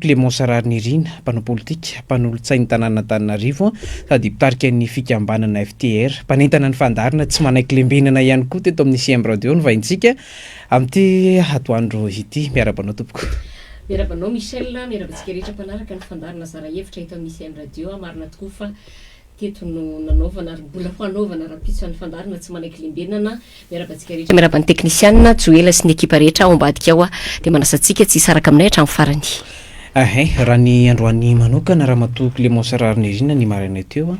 Clémence Raharinirina, mpanao politika, mpanolotsain'ny tanànan'Antananarivo sady mpitarika ny fikambanana FTR, mpanentana ny fandaharana tsy manaiky lembenana ihany koa teto amin'ny CM Radio no vahintsika amin'ity atoandro ity. Miarahaba anao tompoko. Miarahaba anao Michel, miarahaba antsika rehetra mpanaraka ny fandaharana zara hevitra eto amin'ny CM Radio. Marina tokoa fa Teto no nanaovana ary mbola ho hanaovana rahampitso ny fandaharana tsy manaiky lembenana. Miarahaba antsika rehetra, miarahaba ny teknisianina, Joela sy ny ekipa rehetra ao ambadika ao. Dia manasa antsika tsy hisaraka aminay hatramin'ny farany. Ahay, raha ny androany manokana Ramatoa Clémence Raharinirina ny maraina teo,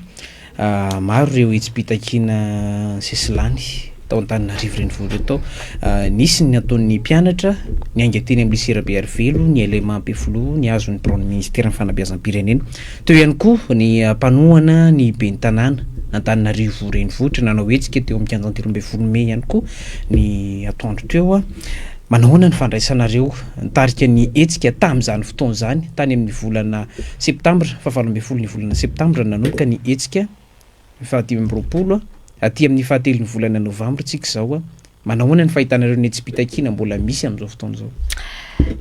maro ireo hetsi-pitakiana sesilany tao Antananarivo renivohitra tao. Nisy ny nataon'ny mpianatra niainga teny amin'ny Lycée Rabearivelo, ny LMA Ampefiloha, nihazo ny biraon'ny Ministeran'ny Fanabeazam-pirenena. Teo ihany koa ny mpanohana ny ben'ny tanàna Antananarivo renivohitra nanao hetsika teo amin'ny kianjan'ny 13 mey ihany koa ny atoandro teo. Manahoana ny fandraisanareo nitarika ny hetsika tamin'izany fotoana izany tany amin'ny volana septambra, faha 18 ny volana septambra nanomboka ny hetsika faha 25, aty amin'ny fahatelon'ny volana novambra tsika izao. Manahoana ny fahitanareo ny hetsi-pitakiana mbola misy amin'izao fotoana izao?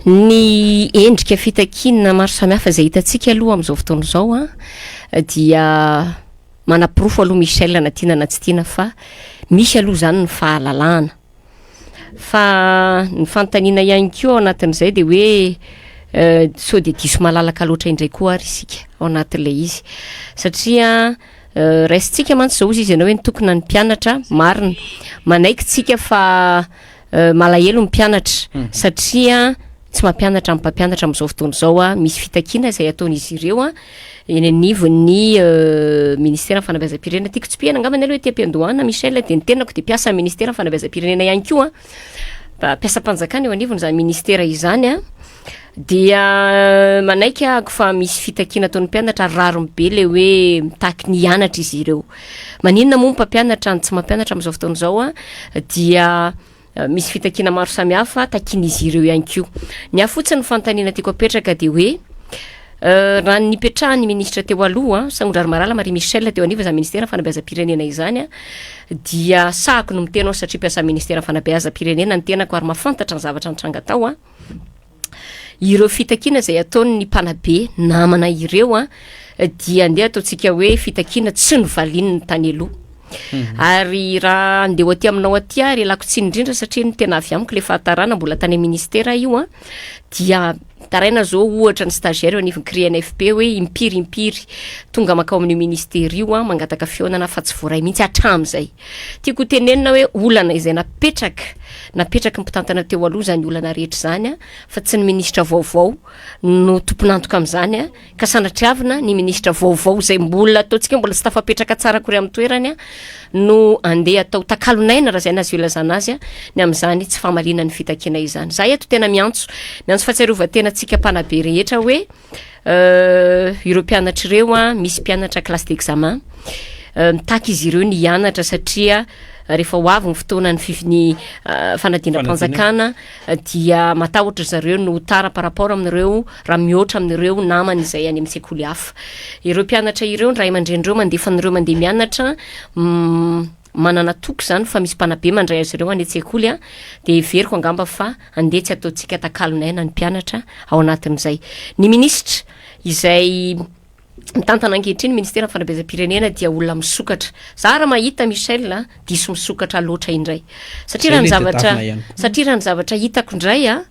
Ny endrika fitakiana maro samihafa izay hitantsika aloha amin'izao fotoana izao an, dia manaporofo aloha Michel na tiana na tsy tiana fa misy aloha izany ny fahalalahana. Fa ny fanontaniana ihany koa ao anatin'izay dia hoe sao dia diso malalaka loatra indray koa ary isika ao anatin'ilay izy. Satria raisintsika mantsy izao hozy izy ianao hoe nitokona ny mpianatra, marina. Manaiky tsika fa malahelo ny mpianatra satria tsy mampianatra ny mpampianatra amin'izao fotoana izao a, misy fitakiana izay ataon'izy ireo a, eny anivon'ny ministeran'ny fanabeazam-pirenena. Tiako tsipihana angambany aloha ety am-piandohana Michel, dia ny tenako dia mpiasan'ny ministeran'ny fanabeazam-pirenena ihany koa, mpiasam-panjakana eo anivon'izany ministera izany a. Dia manaiky ahako fa misy fitakiana ataon'ny mpianatra ary rariny be le hoe mitaky ny hianatra izy ireo. Maninona moa ny mpampianatra no tsy mampianatra amin'izao fotoana izao a? Dia misy fitakiana maro samihafa takian'izy ireo ihany koa. Ny ahy fotsiny ny fanontaniana tiako apetraka dia hoe raha ny nipetrahan'ny minisitra teo aloha, Sahondrarimalala Marie Michelle teo anivon'izany ministeran'ny fanabeazam-pirenena izany a, dia sahako no miteny aho satria mpiasan'ny ministeran'ny fanabeazam-pirenena ny tenako ary mahafantatra ny zavatra nitranga tao a. Ireo fitakiana izay ataon'ny mpanabe namana ireo a, dia andeha ataontsika hoe fitakiana tsy novalian'ny tany aloha. Ary raha andeha ho aty aminao aty ary ialako tsiny indrindra satria ny tena avy amiko le fahatarana mbola tany amin'ny ministera io a, dia taraina zao ohatra ny stagiaire eo anivon'ny CRINFP hoe impiry impiry tonga mankao amin'io ministera io a, mangataka fihaonana fa tsy voaray mihitsy hatramin'izay. Tiako ho tenenina hoe olana izay napetraka, napetraky ny mpitantana teo aloha izany olana rehetra izany a, fa tsy ny minisitra vaovao no tompon'antoka amin'izany a, ka sanatriavina ny minisitra vaovao izay mbola ataontsika hoe mbola tsy tafapetraka tsara akory amin'ny toerany a, no andeha atao takalonaina raha izay no azo ilazana azy a, ny amin'izany tsy famaliana ny fitakiana izany. Izaho eto tena miantso, miantso fahatsiarovan-tena antsika mpanabe rehetra hoe, Ireo mpianatra ireo an, misy mpianatra classe d'examen, mitaky izy ireo ny hianatra satria rehefa ho avy ny fotoana ny fif- ny fanadinam-panjakana dia matahotra zareo no ho tara par rapport amin'ireo raha mihoatra amin'ireo namany izay any amin'ny sekoly hafa. Ireo mpianatra ireo, ny ray aman-dreny ireo mandefa an'ireo mandeha mianatra, manana toky izany fa misy mpanabe mandray azy ireo any an-tsekoly an, dia heveriko angamba fa andeha tsy ataontsika takalon'aina ny mpianatra ao anatin'izay. Ny minisitra izay mitantana ankehitriny ny ministeran'ny fanabeazam-pirenena dia olona misokatra. Za raha mahita Michel a, diso misokatra loatra indray. Satria raha ny zavatra satria raha ny zavatra hitako indray a,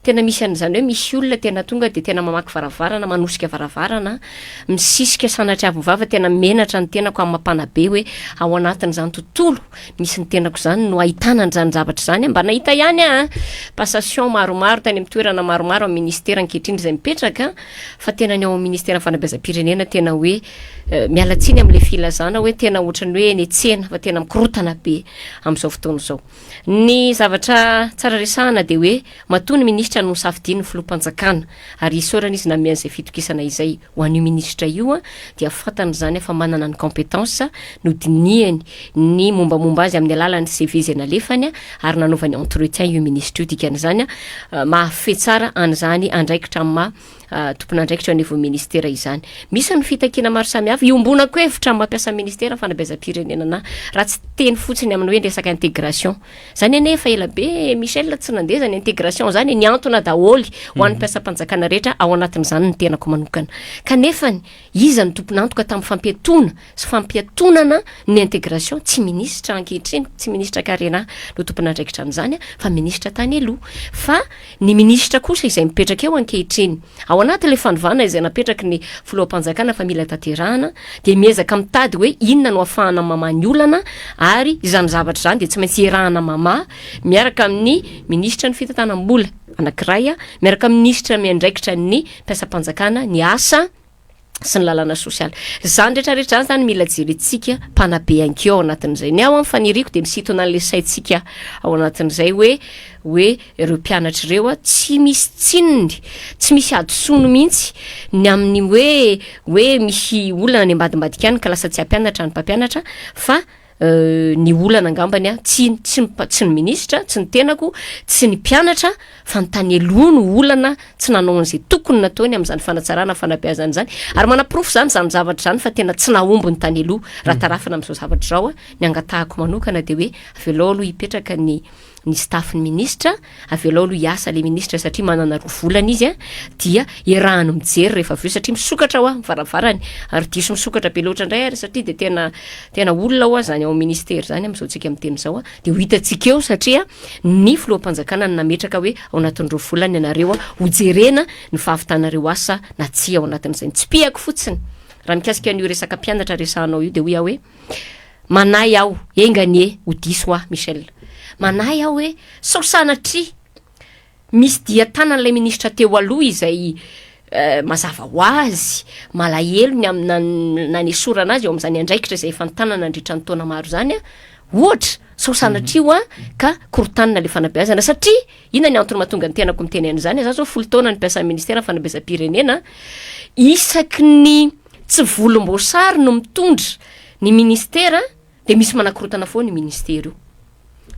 Tena misy an'izany hoe misy olona tena tonga dia tena mamaky varavarana, manosika varavarana, misisika sanatria avy mivava, tena menatra ny tenako amin'ny maha mpanabe hoe ao anatin'izany tontolo misy ny tenako izany no ahitana an'izany zavatra izany. Mba nahita ihany aho an, passation maromaro tany amin'ny toerana maromaro amin'ny ministera ankehitriny izay mipetraka fa tena ny ao amin'ny ministeran'ny fanabeazam-pirenena tena hoe miala tsiny amin'ilay filazana hoe tena ohatran'ny hoe eny an-tsena fa tena mikorontana be amin'izao fotoana izao. Ny zavatra tsara resahana dia hoe matoa ny minisitra no nosafidian'ny filoham-panjakana ary isaorana izy nanome an'izay fitokisana izay ho an'io minisitra io dia fantany izany fa manana ny compétence, nodinihany ny mombamomba azy amin'ny alalan'ny CV izay nalefany ary nanaovany entretien io minisitra io, dikan'izany mahafehy tsara an'izany andraikitra amin'ny maha tompon'andraikitra eo anivon'ny ministera izany. Misy ny fitakiana maro samihafa, iombonako hevitra amin'ny mampiasa ministera fanabeazam-pirenena na raha tsy teny fotsiny amin'ny hoe resaka intégration. Zany anie efa ela be Michel tsy nandeha zany intégration zany, ny antony mihantona daholo ho an'ny mpiasam-panjakana rehetra, ao anatin'izany ny tenako manokana. Kanefany iza no tompon'antoka tamin'ny fampiatoana sy fampiatonana ny intégration? Tsy minisitra ankehitriny, tsy minisitra Karena no tompon'andraikitra amin'izany fa minisitra tany aloha. Fa ny minisitra kosa izay mipetraka eo ankehitriny, ao anatin'ilay fanovana izay napetraky ny filoham-panjakana fa mila tanterahana, dia miezaka mitady hoe inona no ahafahana mamaha ny olana ary izany zavatra izany dia tsy maintsy iarahana mamaha miaraka amin'ny minisitra ny fitantanam-bola anankiray, miaraka amin'ny minisitra miandraikitra ny mpiasam-panjakana, ny asa sy ny lalàna sosialy. Izany rehetra rehetra izany zany mila jerentsika mpanabe ihany koa ao anatin'izay. Ny aho an faniriako dia misintona an'ilay saintsika ao anatin'izay hoe hoe ireo mpianatra ireo a tsy misy tsininy, tsy misy hadisoany mihitsy ny amin'ny hoe hoe misy olana any ambadimbadika any ka lasa tsy hampianatra ny mpampianatra fa Ny olana angambany an, tsy tsy tsy ny minisitra, tsy ny tenako, tsy ny mpianatra fa ny tany aloha no olana tsy nanao an'izay tokony nataony amin'izany fanatsarana fanabeazana izany ary manaporofo izany izany zavatra izany fa tena tsy nahomby ny tany aloha raha tarafina amin'izao zavatra izao an, ny angatahako manokana dia hoe avelao aloha hipetraka ny ny staff ny ministra, avelao aloha hiasa le ministra satria manana roa volana izy a, dia iarahany mijery rehefa avy eo satria misokatra hoa ny varavarany ary diso misokatra be loatra indray ary satria dia tena tena olona hoa zany ao amin'ny ministera zany amin'izao tsika miteny izao a, dia ho hitantsika eo satria ny filoham-panjakana no nametraka hoe ao anatin'ny roa volana ianareo a hojerena ny fahavitanareo asa na tsia ao anatin'izay. Ny tsipihako fotsiny raha mikasika an'io resaka mpianatra resahanao io dia hoy aho hoe Manahy aho, enga anie ho diso aho Michel. Manahy aho hoe sao sanatria misy dian-tanan'ilay minisitra teo aloha izay mazava ho azy malahelo ny amin'ny nanesorana azy eo amin'izany andraikitra izay efa notanana nandritra ny taona maro izany, ohatra, sao sanatria hoa ka korontanina ilay fanabeazana satria inona ny antony mahatonga ny tenako miteny an'izany, za zao 10 taona ny mpiasan'ny ministeran'ny fanabeazam-pirenena, isaky ny Tsy volomboasary no mitondra ny ministera dia misy manakorontana foana io ministera io.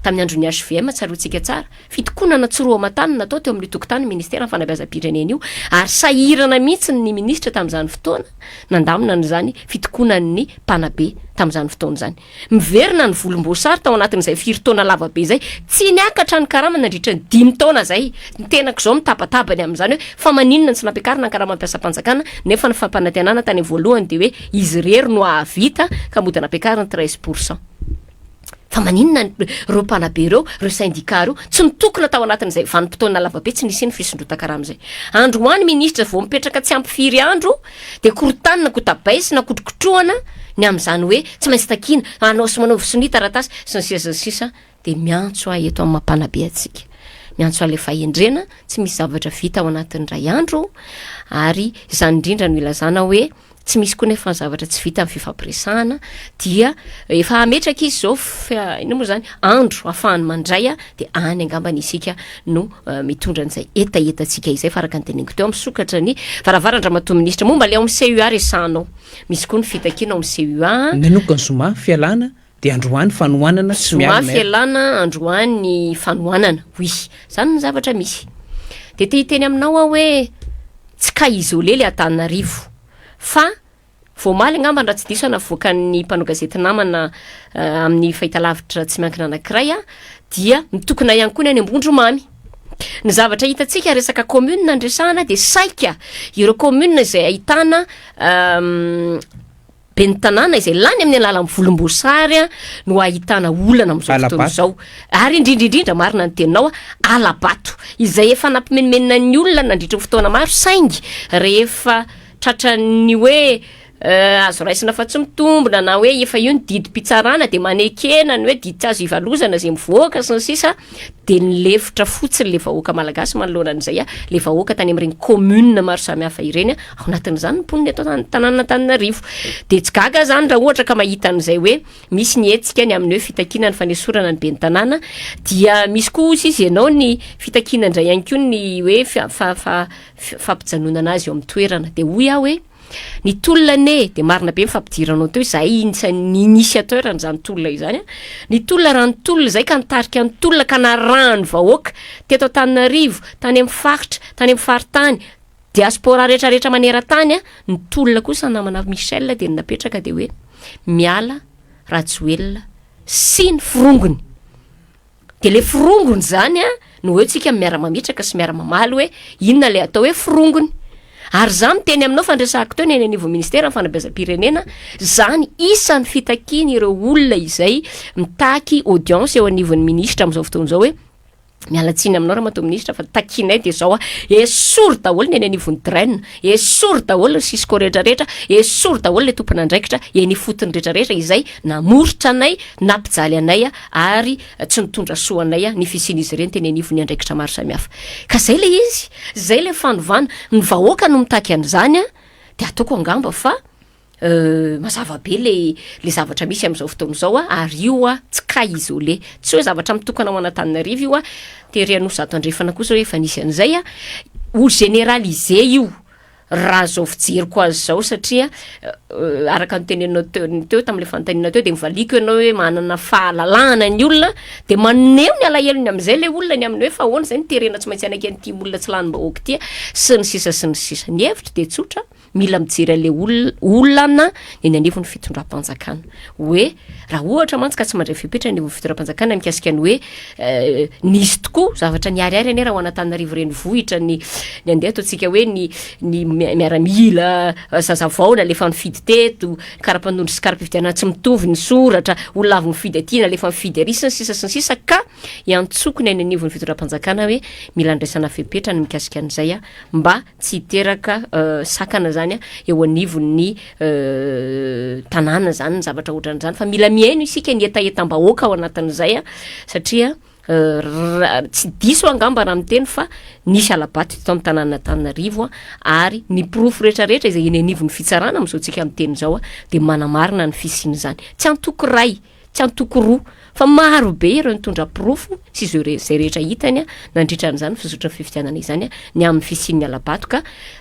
Tamin'ny andron'ny HVM tsaroantsika tsara, fitokonana tsy roa aman-tany no natao teo amin'io tokotanin'ny ministeran'ny fanabeazam-pirenena io ary sahirana mihitsy ny minisitra tamin'izany fotoana nandamina an'izany fitokonan'ny mpanabe tamin'izany fotoana izany. Miverina ny volomboasary tao anatin'izay firy taona lava be izay. Tsy niakatra ny karama nandritra ny dimy taona izay. Ny tenako izao mitabataba ny amin'izany hoe fa maninona no tsy nampiakarina ny karaman'ny mpiasam-panjakana nefa ny fampanantenana tany am-voalohany dia hoe izy irery no hahavita ka mody nampiakariny 13 pour cent. Fa maninona ireo mpanabe ireo, ireo syndicat ireo tsy nitokona tao anatin'izay vanim-potoana lava be tsy nisian'ny fisondrotan-karama izay. Androany ministra vao mipetraka tsy ampy firy andro Dia korontanina, kotabaisina, kotrokotrohana ny amin'izany hoe tsy maintsy takiana, hanao sy manaovy sonia taratasy, sy ny sisa sy ny sisa Dia miantso ahy eto amin'ny maha mpanabe antsika, miantso ahy ilay fahendrena, tsy misy zavatra vita ao anatin'ny iray andro, ary izany indrindra no ilazana hoe tsy misy koa nefa ny zavatra tsy vita amin'ny fifampiresahana, dia efa hametraka izy izao fa inona moa izany, andro ahafahany mandray dia any angambany isika no mitondra an'izay hetahetantsika izay fa araka ny teneniko teo misokatra ny varavaran-dRamatoa Minisitra momba ilay ao amin'ny CUA resahanao. Misy koa ny fitakiana ao amin'ny CUA. Nanomboka ny zoma fialana dia androany fanohanana sy Zoma miaro maire. fialana androany fanohanana. Oui, zany ny zavatra misy. Dia te hiteny aminao aho hoe tsy cas isolé le Antananarivo fa Vao omaly angamba raha tsy diso aho navoakan'ny mpanao gazety namana amin'ny fahitalavitra tsy miankina anankiray dia mitokona ihany koa ny any Ambondromamy. Ny zavatra hitantsika resaka commune no resahana dia saika ireo commune izay ahitana ben'ny tanàna izay lany amin'ny alalan'ny volomboasary no ahitana olana amin'izao fotoana izao. Ary indrindra indrindra marina ny teninao, ala-bato izay efa nampimenomenona ny olona nandritra ny fotoana maro saingy rehefa Tratran'ny hoe azo raisina fa tsy mitombina na hoe efa io ny didim-pitsarana dia manekena ny hoe didy tsy azo ivalozana izay mivoaka sy ny sisa dia nilefitra fotsiny le vahoaka malagasy manoloana an'izay a, le vahoaka tany amin'ireny commune maro samihafa ireny a, ao anatin'izany ny mponina eto an-tanànan'Antananarivo. Dia tsy gaga aho zany raha ohatra ka mahita an'izay hoe misy ny hetsika ny amin'ny hoe fitakiana ny fanesorana ny ben'ny tanàna dia misy koa hozy izy ianao ny fitakiana indray ihany koa ny hoe fa fampijanonana azy eo amin'ny toerana. Dia hoy aho hoe, ny tolona anie, dia marina be ny fampidiranao teo, izahay anisan'ny initiateur an'izany tolona izany an, ny tolona raha ny tolona izay ka nitarika ny tolona ka narahan'ny vahoaka teto Antananarivo, tany amin'ny faritra, tany amin'ny faritany, diaspora rehetra rehetra maneran-tany an, ny tolona kosa namana Michel dia ny napetraka dia hoe miala Rajoelina sy ny forongony. De le forongony zany a no eo tsika miara-mametraka sy miara-mamaly hoe inona le atao hoe forongony. Ary za miteny aminao fa ndresahako teo ny eny anivon'ny ministera ny fanabeazam-pirenena, zany isan'ny fitakiany ireo olona izay mitaky audience eo anivon'ny ministra amin'izao fotoana izao hoe miala tsiny aminao ramatoa ministra fa takianay de zao a, esory daholo ny eny anivon'ny DREN, esory daholo ny Cisco rehetrarehetra, esory daholo le tompon'andraikitra eny ifotony rehetrarehetra izay namoritra anay, nampijaly anay ary tsy nitondra soa anay ny fisian'izy ireny teny anivon'ny andraikitra maro samihafa. Ka zay le izy, zay le fanovana, ny vahoaka no mitaky an'izany an, de ataoko angamba fa mazava be le le zavatra misy amin'izao fotoana izao an, ary io an tsy cas isolé, tsy hoe zavatra mitokana ho an'Antananarivo io an, tery Anosizato Andrefana kosa hoe efa nisy an'izay an, ho généraliser io. Raha zao fijeriko azy zao satria araka ny teneninao teo teo tamin'ilay fanontaniana teo de nivaliako ianao hoe manana fahalalahana ny olona de maneho ny alahelony amin'izay le olona ny amin'ny hoe fa ahoana izay ny terena tsy maintsy hanaiky an'ity olona tsy lanim-bahoaka ity sy ny sisa sy ny sisa. Ny hevitro de tsotra, mila mijery an'ilay olona olana eny anivon'ny fitondram-panjakana hoe raha ohatra mantsy ka tsy mandray fepetra ny fitondram-panjakana mikasika ny hoe nisy tokoa zavatra niharihary anie raha ho an'Antananarivo renivohitra ny ny andeha ataontsika hoe ny ny miaramila zazavao nalefa nifidy teto, kara-panondro sy kara-pifidianana tsy mitovy ny soratra, olona avy nifidy aty nalefa nifidy ary sy ny sisa sy ny sisa ka iantsoko ny any anivon'ny fitondram-panjakana hoe mila andraisana fepetra ny mikasika an'izay mba tsy hiteraka sakana zany eo anivon'ny tanàna zany ny zavatra ohatran'izany fa mila mihaino isika ny hetahetam-bahoaka ao anatin'izay a satria tsy diso angamba raha miteny fa nisy hala-bato teto amin'ny tanàn'Antananarivo a ary ny porofo rehetrarehetra izay eny anivon'ny fitsarana amin'izao tsika miteny izao a de manamarina ny fisian'izany tsy antoko iray Tsy antoko roa, fa maro be ireo nitondra porofo sy izeo re- izay rehetra hitany nandritra an'izany fizotry ny fifidianana izany ny amin'ny fisian'ny hala-bato ka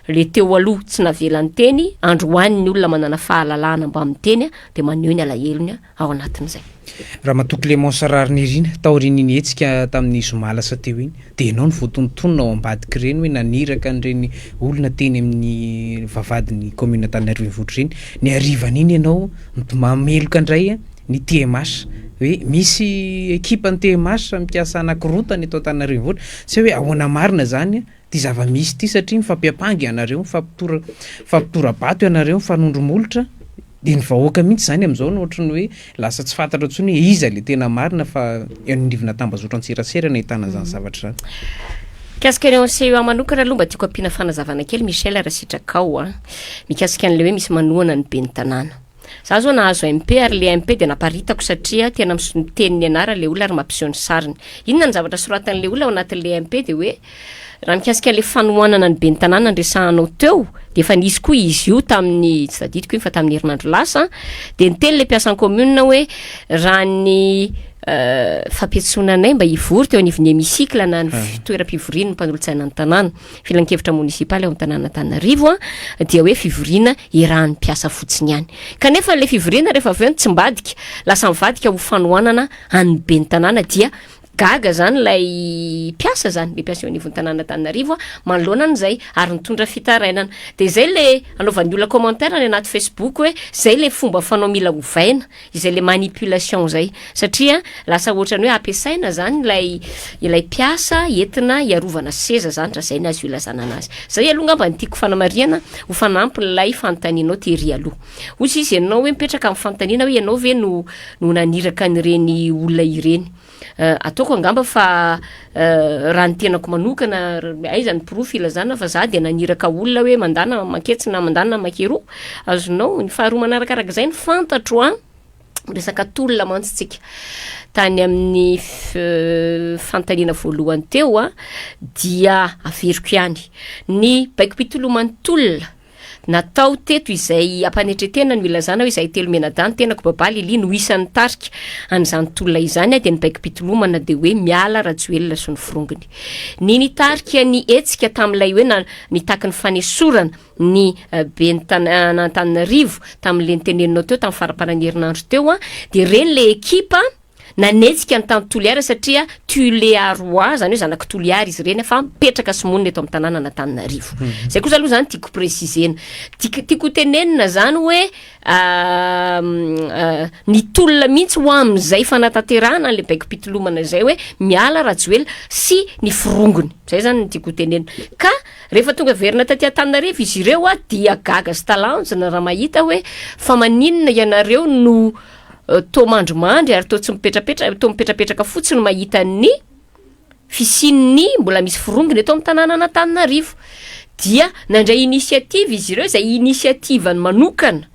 le teo aloha tsy navela niteny, androany ny olona manana fahalalahana mba miteny dia maneho ny alahelony ao anatin'izay. Ramatoa Clémence Raharinirina, taorian'iny hetsika tamin'ny zoma lasa teo iny, dia ianao no voatonontonona ao ambadik'ireny hoe naniraka an'ireny olona teny amin'ny vavahadin'ny kaominina Antananarivo Renivohitra ireny. Ny harivan'iny ianao mameloka indray ny TMH hoe misy ekipan'ny TMH mikasa hanakorontana eto Antananarivo Renivohitra. Tsy hay hoe ahoana marina izany ity zava-misy ity satria mifampiampanga ianareo, mifampitora- mifampitora-bato ianareo, mifanondro molotra. Dia ny vahoaka mihitsy izany amin'izao no ohatran'ny hoe lasa tsy fantatra intsony hoe iza ilay tena marina fa eo anivona tambazotran-tserasera no ahitana an'izany zavatra izany. Mikasika ny ao amin'ny CEA manokana aloha mba tiako ampiana fanazavana kely Michel raha sitrakao a. Mikasika an'ilay hoe misy manohana ny ben'ny tanàna. Za zao nahazo MP ary le MP dia naparitako satria tena miteny ny anarany le olona ary mampiseho ny sariny. Inona ny zavatra soratan'le olona ao anatin'le MP dia hoe Raha mikasika ilay fanohanana ny ben'ny tanàna niresahanao teo dia efa nisy koa izy io tamin'ny, tsy tadidiko iny fa tamin'ny herinandro lasa, dia niteny ilay mpiasan'ny commune hoe raha ny fampiantsoana anay mba hivory teo anivon'ny hémicycle na ny toeram-pivorian'ny mpanolotsaina ny tanàna, filankevitra monisipaly ao amin'ny tanàna Antananarivo dia hoe fivoriana iarahan'ny mpiasa fotsiny ihany. Kanefa ilay fivoriana rehefa avy eo nitsimbadika, lasa nivadika ho fanohanana an'ny ben'ny tanàna dia Gaga zany ilay mpiasa zany, le mpiasa eo anivon'ny tanàna Antananarivo a, manoloana an'izay ary nitondra fitarainana. De zay le anaovan'ny olona commentaire any anaty Facebook hoe zay le fomba fanao mila ovaina, izay le manipulation zay satria lasa ohatran'ny hoe ampiasaina zany ilay ilay mpiasa entina hiarovana seza zany raha zay ny azo ilazana anazy. Zay aloha angamba no tiako fanamarihana ho fanampin'ilay fanontanianao tery aloha. Hoy sisa ianao hoe mipetraka amin'ny fanontaniana hoe ianao ve no no naniraka an'ireny olona ireny. Ataoko angamba fa raha ny tenako manokana, aiza ny porofo ilazana fa za dia naniraka olona hoe mandana manketsy na mandana mankeroa, azonao? Ny faharoa manarakaraka izay ny fantatro an, resaka tolona mantsy tsika, tany amin'ny fanontaniana voalohany teo an, dia averiko ihany, ny baikom-pitoloman'ny tolona, Natao teto izay ampanetretena no ilazana hoe izahay telo mianadahy, ny tenako Babà Lily no isan'ny nitarika an'izany tolona izany dia ny baikom-pitolomana dia hoe miala Rajoelina sy ny forongony. Ny nitarika ny hetsika tamin'ilay hoe na nitaky ny fanesorana ny ben'ny tanàn'Antananarivo tamin'ilay noteneninao teo tamin'ny faramparan'ny herinandro teo dia ireny ilay ekipa. Nanetsika ny tany Toliara satria Tulearois, zany hoe zanak'i Toliara izy ireny fa mipetraka sy monina eto amin'ny tanànan'Antananarivo. Zay kosa aloha zany tiako préciser-na. Tiako tiako tenenina zany hoe ny tolona mihitsy ho amin'izay fanatanterahana an'le baikom-pitolomana izay hoe miala Rajoelina sy ny forongony. Zay zany no tiako tenenina. Ka rehefa tonga verina taty Antananarivo izy ireo a dia gaga sy talanjona raha mahita hoe fa maninona ianareo no toa mandrimandry ary toa tsy mipetrapetra, toa mipetrapetraka fotsiny mahita ny fisian'ny mbola misy forongony eto amin'ny tanànan'Antananarivo. Dia nandray initiative izy ireo, izay initiative-ny manokana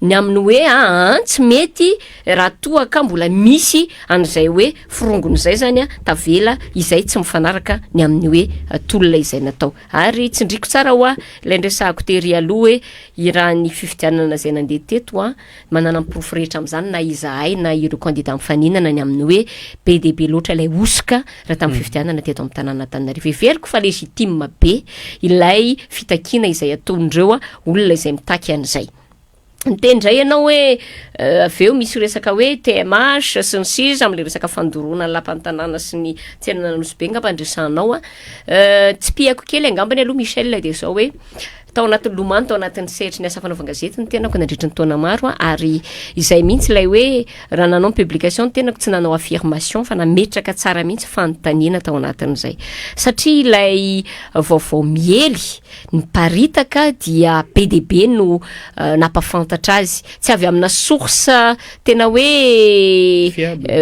ny amin'ny hoe aa tsy mety raha toa ka mbola misy an'izay hoe forongony izay zany a tavela izay tsy mifanaraka ny amin'ny hoe tolona izay natao. Ary tsindriko tsara hoa ilay niresahako tery aloha hoe i raha ny fifidianana izay nandeha teto a, Manana ny porofo rehetra amin'izany na izahay na ireo kandida mifaninana ny amin'ny hoe be dia be loatra ilay hosoka raha tamin'ny fifidianana teto amin'ny tanàn'Antananarivo. Heveriko fa légitime be ilay fitakiana izay ataon'ireo olona izay mitaky an'izay. Niteny indray ianao hoe avy eo misy resaka hoe TMH sy ny sisa amin'ilay resaka fandoroana ny lapan'ny tanàna sy ny tsenan'Anosibe angamba ny resahanao. Tsipihako kely angambany aloha Michel dia izao hoe Tao anatin'ny lomano, tao anatin'ny sehatry ny asa fanaovan-gazety ny tenako nandritry ny taona maro ary izay mihitsy ilay hoe raha nanao ny publication ny tenako tsy nanao affirmation fa nametraka tsara mihitsy fanontaniana tao anatin'izay. Satria ilay vaovao miely niparitaka dia be dia be no nampafantatra azy. Tsy avy amina source tena hoe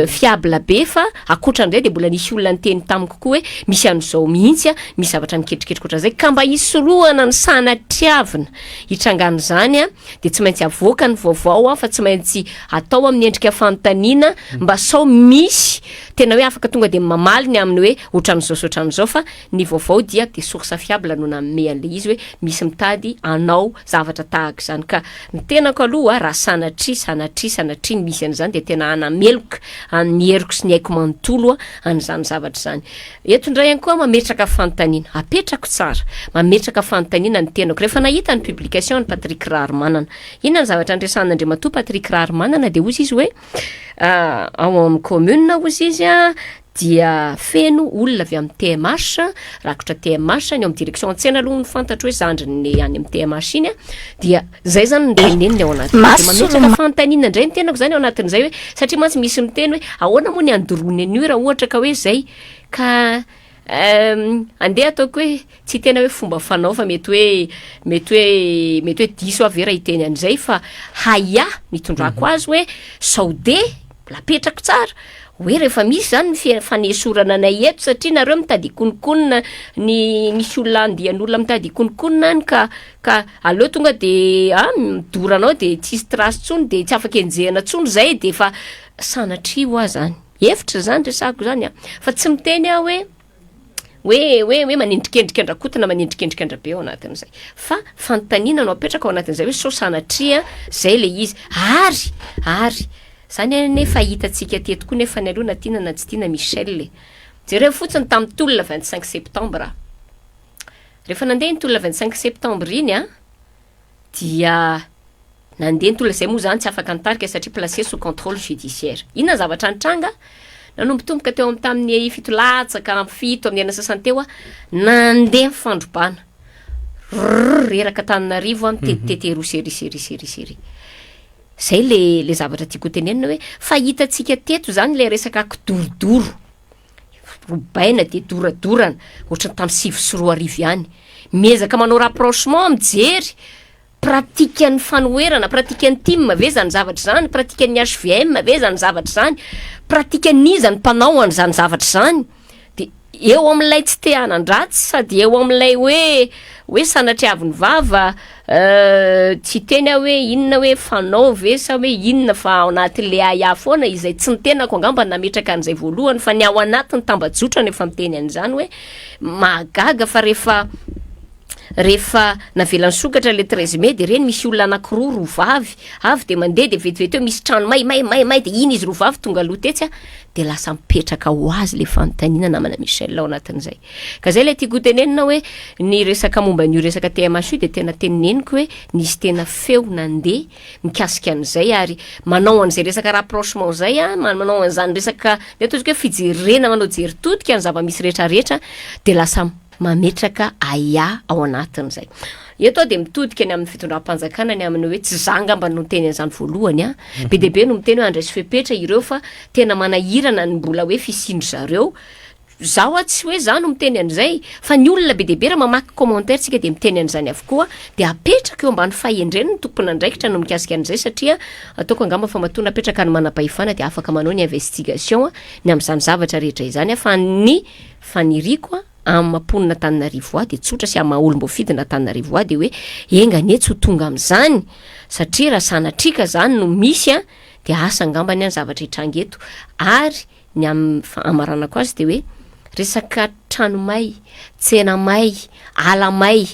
fiable be fa ankoatran'izay dia mbola nisy olona niteny tamiko koa hoe misy an'izao mihitsy a, misy zavatra miketriketrika ohatran'izay ka mba hisorohana ny sanatriavina hitrangan'izany a dia tsy maintsy avoaka ny vaovao a fa tsy maintsy atao amin'ny endrika fanontaniana mba sao misy tena hoe afaka tonga dia mamaly ny amin'ny hoe ohatran'izao sy ohatran'izao fa ny vaovao dia dia source fiable no nanome an'ilay izy hoe misy mitady hanao zavatra tahaka izany ka ny tenako aloha raha sanatria sanatria sanatria ny misy an'izany dia tena hanameloka amin'ny heriko sy ny aiko manontolo an'izany zavatra izany. Eto indray ihany koa aho mametraka fanontaniana, apetrako tsara, mametraka fanontaniana ny tenako rehefa nahita ny publication an'i Patrick Raharimanana. Inona ny zavatra niresahan'Andriamatoa Patrick Raharimanana dia hozy izy hoe ao amin'ny commune hozy izy dia feno olona avy amin'ny TMH, rakotra TMH, ny ao amin'ny direction an-tsena aloha no fantatro hoe zandriny any amin'ny TMH iny a, dia zay zany no teneniny ao anatin'izay. Dia mametraka fanontaniana indray ny tenako zany ao anatin'izay hoe, satria mantsy misy miteny hoe ahoana moa ny andoroany an'io raha ohatra ka hoe zay, ka andeha ataoko hoe tsy tena hoe fomba fanao fa mety hoe mety hoe mety hoe diso aho ve raha hiteny an'izay fa haia nitondrako azy hoe sao de mbola apetrako tsara hoe rehefa misy zany ny fe- fanesorana anay eto satria nareo mitady hikononkonona ny misy olona andian'olona mitady hikononkonona any ka ka aleo tonga de ah midora anao de tsisy trace tsony de tsy afaka enjehina tsony zay de efa sanatria hoa zany hevitra zany resahako zany a fa tsy miteny aho hoe hoe hoe hoe manendrikendrika an-dRakoto na manendrikendrika an-dRabe ao anatin'izay fa fanontaniana no apetraka ao anatin'izay hoe sao sanatria zay le izy ary ary zany anefa hitantsika teto koa nefa ny aloha na tiana na tsy tiana Michel e jereo fotsiny tamin'ny tolona 25 septembre rehefa nandeha iny tolona 25 septembre iny a dia Nandeha ny tolona izay moa izany tsy afaka nitarika satria placé sous contrôle judiciaire. Inona ny zavatra nitranga? Nanombotomboka teo amin'ny tamin'ny fito latsaka amin'ny fito amin'ny enina sasany teo aho, nandeha ny fandrobana. Rrrr reraka Antananarivo aho mitetitety eroa sy ery sy ery sy ery sy ery. Zay le le zavatra tiako ho tenenina hoe fa hitantsika teto izany le resaka kidorodoro. Robaina dia doradorana ohatran'ny tamin'ny 2009 ihany. Miezaka manao rapprochement mijery Pratikan'ny fanoherana, pratikan'ny tim ve zany zavatra izany, pratikan'ny hvm ve zany zavatra izany, pratikan'iza ny mpanao an'izany zavatra izany? De eo amin'ilay tsy te hanan-dratsy sady eo amin'ilay hoe hoe sanatriavin'ny vava tsy hiteny aho hoe inona hoe fanao ve sa hoe inona fa ao anatin'le ahiahy foana izay tsy ny tenako angamba nametraka an'izay voalohany fa ny ao anatin'ny tambajotra no efa miteny an'izany hoe mahagaga fa rehefa. Rehefa navela nisokatra le 13 mai de reny misy olona anakiroa, roa vavy, avy de mandeha de vetivety eo misy trano may, may, may, may de iny izy roa vavy tonga aloha tetsy a, de lasa mipetraka ho azy le fanontaniana namana Michel ao anatin'izay. Ka zay le tiako ho tenenina hoe ny resaka momba an'io resaka TMH io de tena teneniko hoe nisy tena feo nandeha mikasika an'izay ary manao an'izay resaka rapprochement zay a, manao an'izany resaka ny ataontsika hoe fijerena manao jery todika ny zava-misy rehetrarehetra de lasa mametraka ahiahy ao anatin'izay. Eto aho dia mitodika ny amin'ny fitondram-panjakana ny amin'ny hoe tsy za angamba no niteny an'izany voalohany a. Be dia be no miteny hoe andraiso fepetra ireo fa tena manahirana ny mbola hoe fisian-dry zareo. Za hoa tsy hoe za no miteny an'izay fa ny olona be dia be raha mamaky commentaire tsika dia miteny an'izany avokoa dia apetraka eo ambany fahendreny ny tompon'andraikitra no mikasika an'izay satria ataoko angamba fa matoa napetraka ny manam-pahefana dia afaka manao ny investigation ny amin'izany zavatra rehetra izany fa ny faniriako amin'ny maha mponina Antananarivo ahy dia tsotra sy amin'ny maha olom-boafidina Antananarivo ahy dia hoe enga anie tsy ho tonga amin'izany satria raha sanatria ka izany no misy an dia asa angambany an zavatra hitranga eto ary ny amin'ny hamaranako azy dia hoe resaka trano may, tsena may, ala may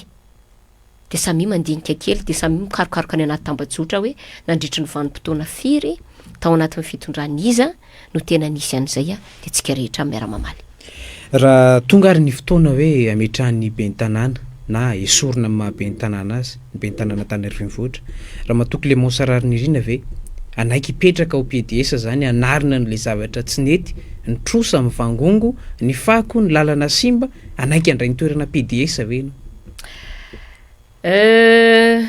dia samia mandinika kely dia samia mikarokaroka any anaty tambajotra hoe nandritry ny vanim-potoana firy tao anatin'ny fitondran'iza no tena nisy an'izay dia tsika rehetra miara-mamaly. Raha tonga ary ny fotoana hoe ametrahan'ny ben'ny tanàna na esorina amin'ny maha ben'ny tanàna azy, ny ben'ny tanàna Antananarivo Renivohitra, Ramatoa Clémence Raharinirina ve hanaiky hipetraka ao PDS zany hanarina an'ilay zavatra tsy nety, ny trosa mivangongo, ny fako, ny lalana simba, hanaiky handray ny toerana PDS ve ianao? Euh,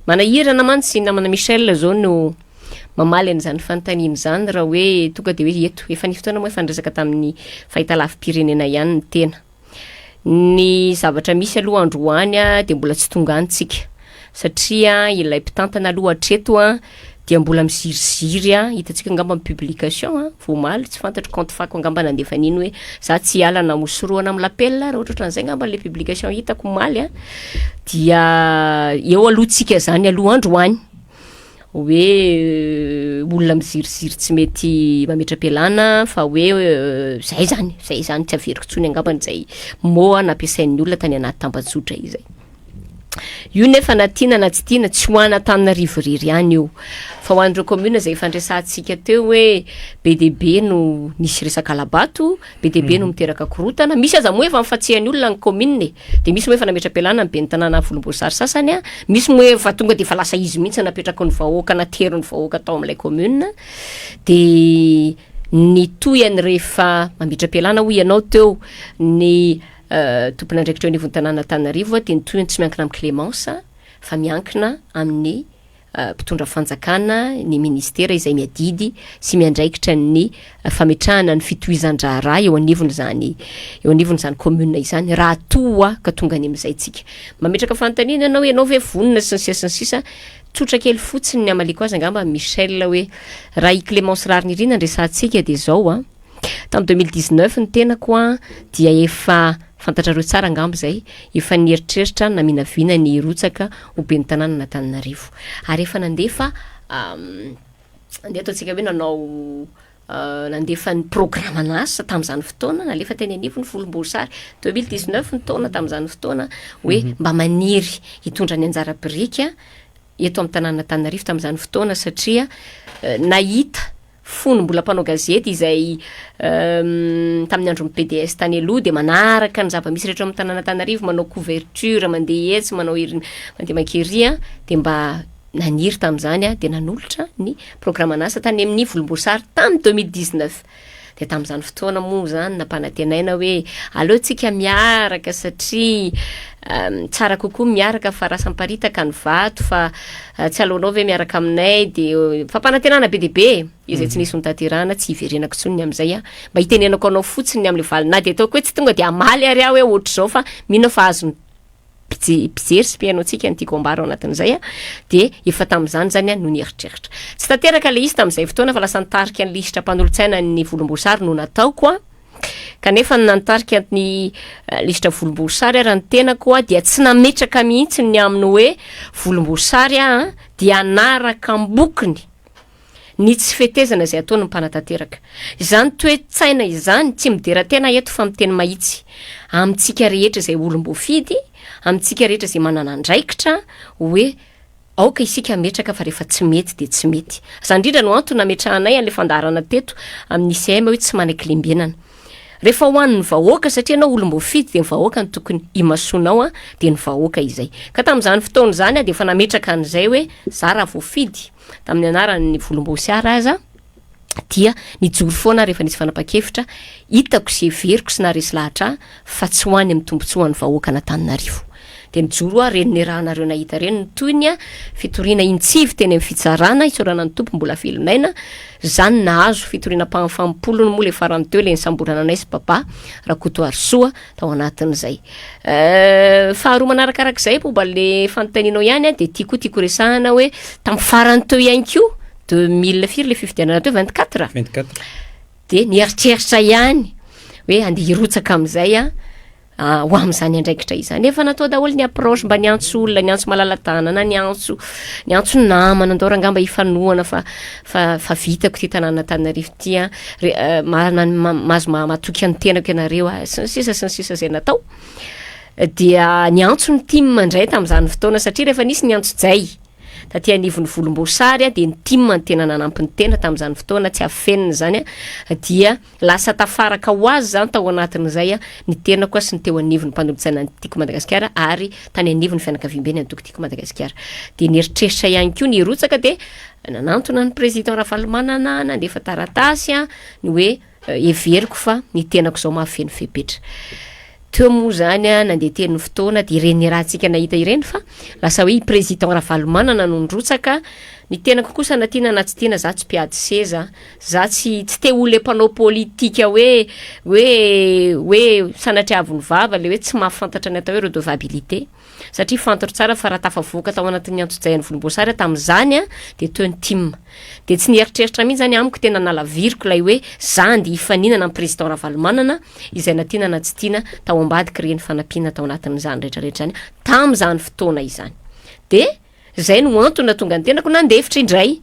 manahirana mantsy namana Michel zao no mamaly an'izany fanontaniana izany raha hoe tonga de hoe eto, efa nisy fotoana moa efa niresaka tamin'ny fahitalavi-pirenena ihany ny tena. Ny zavatra misy aloha androany dia mbola tsy tonga any tsika satria ilay mpitantana aloha hatreto dia mbola miziriziry a, hitantsika angamba ny publication a, vao omaly, tsy fantatro compte fako angamba nandefa an'iny hoe za tsy hiala na hosorohana amin'ny lapel raha ohatrohatran'izay angamba le publication hitako omaly a, dia eo aloha tsika zany aloha androany hoe olona miziriziry tsy mety mametra-pialana fa hoe zay zany, zay zany tsy averiko intsony angambany zay mot nampiasain'ny olona tany anaty tambajotra izay. Io nefa na tiana na tsy tiana tsy ho an'Antananarivo irery ihany io fa ho an'ireo commune izay efa niresahantsika teo hoe be dia be no nisy resaka hala-bato, be dia be no miteraka korontana, misy aza moa efa nifantsihan'ny olona ny commune e, dia misy moa efa nametra-pialana ny ben'ny tanàna volomboasary sasany a, misy moa efa tonga dia efa lasa izy mihitsy napetraky ny vahoaka naterin'ny vahoaka tao amin'ilay commune, dia ny tohiny rehefa mametra-pialana hoy ianao teo ny Tompon'andraikitra eo anivon'ny tanàna Antananarivo dia ny tohiny tsy miankina amin'i Clémence fa miankina amin'ny mpitondra fanjakana, ny ministera izay miadidy sy miandraikitra ny fametrahana ny fitohizan-draharaha eo anivon'izany eo anivon'izany commune izany raha toa ka tonga any amin'izay tsika. Mametraka fanontaniana ianao, ianao ve vonona sy ny sisa sy ny sisa. Tsotra kely fotsiny ny hamaliako azy angamba Michel hoe raha i Clémence Raharinirina no resahantsika dia izao an. Tamin'ny 2019 ny tenako an dia efa fantatrareo tsara angamba izay, efa nieritreritra naminavina ny hirotsaka ho ben'ny tanànan'Antananarivo. Ary efa nandefa andeha ataontsika hoe nanao nandefa ny programan'asa tamin'izany fotoana, nalefa teny anivon'ny volomboasary, 2019 ny taona tamin'izany fotoana, hoe mba maniry hitondra ny anjara biriky eto amin'ny tanànan'Antananarivo tamin'izany fotoana satria nahita fony mbola mpanao gazety izay tamin'ny andron'ny PDS tany aloha dia manaraka ny zava-misy rehetra ao amin'ny tanàna Antananarivo, manao couverture, mandeha etsy, manao ery, mandeha mankery an, dia mba naniry tamin'izany aho dia nanolotra ny programan'asa tany amin'ny volomboasary tamin'ny 2019. Dia tamin'izany fotoana moa izany nampanantenaina hoe aleo tsika miaraka satria tsara kokoa miaraka fa raha samiparitaka ny vato fa tsy aleonao ve miaraka aminay dia fampanantenana be dia be e, izay tsy nisy notanterahana tsy hiverenako intsony ny amin'izay aho, mba hitenenako anao fotsiny ny amin'ilay valiny na dia ataoko hoe tsy tonga dia hamaly ary aho hoe ohatr'izao fa mino aho fa azon'ny mpijery sy mpihaino antsika ny tiako ambara ao anatin'izay a, dia efa tamin'izany izany aho no nieritreritra. Tsy tanteraka ilay izy tamin'izay fotoana fa lasa nitarika ny lisitra mpanolotsaina ny volomboasary no nataoko a, kanefa ny nanitarika ny lisitra volomboasary ary ny tenako a dia tsy nametraka mihitsy ny amin'ny hoe volomboasary aho a, dia hanaraka am-bokony ny tsy fetezana izay ataon'ny mpanatanteraka. Izany toe-tsaina izany, tsy midera tena eto fa miteny mahitsy amintsika rehetra izay olom-boafidy, amintsika rehetra izay manana andraikitra hoe aoka isika hametraka fa rehefa tsy mety dia tsy mety. Izany indrindra no antony nametrahanay an'ilay fandaharana teto amin'ny ICM hoe tsy manaiky lembenana. Rehefa ho an'ny vahoaka satria ianao olom-boafidy dia ny vahoaka no tokony imasoanao an, dia ny vahoaka izay. Ka tamin'izany fotoana izany aho dia efa nametraka an'izay hoe za raha voafidy tamin'ny anaran'ny volomboasary aza dia nijoro foana aho rehefa nisy fanapahan-kevitra hitako sy heveriko sy naharesy lahatra ahy fa tsy ho any amin'ny tombontsoan'ny vahoakan'Antananarivo. Dia nijoro aho, reny nerahanareo nahita reny ny tohiny a, fitoriana intsivy teny amin'ny fitsarana, isaorana ny Tompo mbola velon'aina, zany nahazo fitoriana ampahafampolony moa le farany teo le nisamborana anay sy Baba Rakotoarisoa tao anatin'izay. Faharoa manarakarak'izay momba le fanontanianao ihany a, dia tiako tiako resahana hoe tamin'ny farany teo ihany koa, 2000 firy le fifidianana teo, 24? 24. Dia nieritreritra ihany hoe andeha hirotsaka amin'izay a, ho amin'izany andraikitra izany. Efa natao daholo ny approche mba niantso olona, niantso malala-tanana, niantso niantso namana, andao rangamba hifanohana fa fa fa vitako ity tanàna Antananarivo ity a, re- eh, ma- ma- ma- mahazo ma- matoky an'ny tenako ianareo a, sy ny sisa sy ny sisa izay natao. Dia niantso ny tim indray tamin'izany fotoana satria rehefa nisy ny antsojay taty anivon'ny volomboasary dia ny tim no tena nanampy ny tena tamin'izany fotoana, tsy afenina izany a, dia Lasa tafaraka ho azy izany tao anatin'izay ny tenako sy ny teo anivon'ny mpanolotsaina ny Tiako Madagasikara ary tany anivon'ny fianakaviamben'ny antoko Tiako Madagasikara. Dia nieritreritra ihany koa ny hirotsaka dia nanantona ny Président Ravalomanana nandefa taratasy ny hoe heveriko fa ny tenako izao mahafeno fepetra. Teo moa izany nandeha teny ny fotoana dia ireny niarahantsika nahita ireny fa lasa hoe i Président Ravalomanana no nirotsaka, ny tenako kosa na tiana na tsy tiana za tsy mpiady seza, Za tsy tsy te ho le mpanao politika hoe hoe hoe sanatriavin'ny vava le hoe tsy mahafantatra ny atao hoe redevabilité satria fantatro tsara fa raha tafavoaka tao anatin'ny antsojay an'i volomboasary aho tamin'izany a de teo ny tim de tsy nieritreritra mihitsy zany amiko tena nalaviriko ilay hoe za andeha hifaninana amin'ny président Ravalomanana izay na tiana na tsy tiana tao ambadiky ireny fanampiana tao anatin'izany rehetrarehetra izany tamin'izany fotoana izany de Izay no antony nahatonga ny tenako nandefitra indray,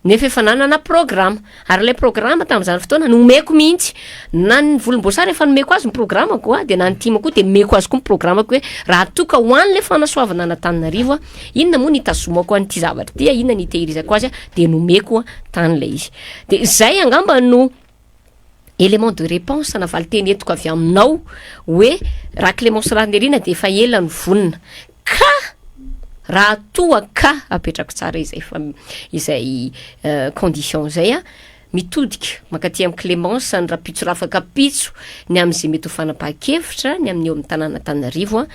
nefa efa nanana programa. Ary ilay programa tamin'izany fotoana nomeko mihitsy, na ny volomboasary efa nomeko azy ny programako a, dia na ny tim koa dia nomeko azy koa ny programako hoe raha toa ka ho an'ilay fanasoavana an'Antananarivo aho, inona moa no hitazomako an'ity zavatra ity a, inona no hitehirizako azy a, dia nomeko tany ilay izy. Dia izay angamba no élément de réponse na valinteny entiko avy aminao hoe raha Clémence Rahanirina dia efa ela no vonona ka raha toa ka apetrako tsara izay fa izay euh, condition izay a mitodika mankaty amin'i Clémence ny rapitso rafakapitso ny amin'izay mety ho fanapahan-kevitra ny amin'ny eo amin'ny tanàna Antananarivo a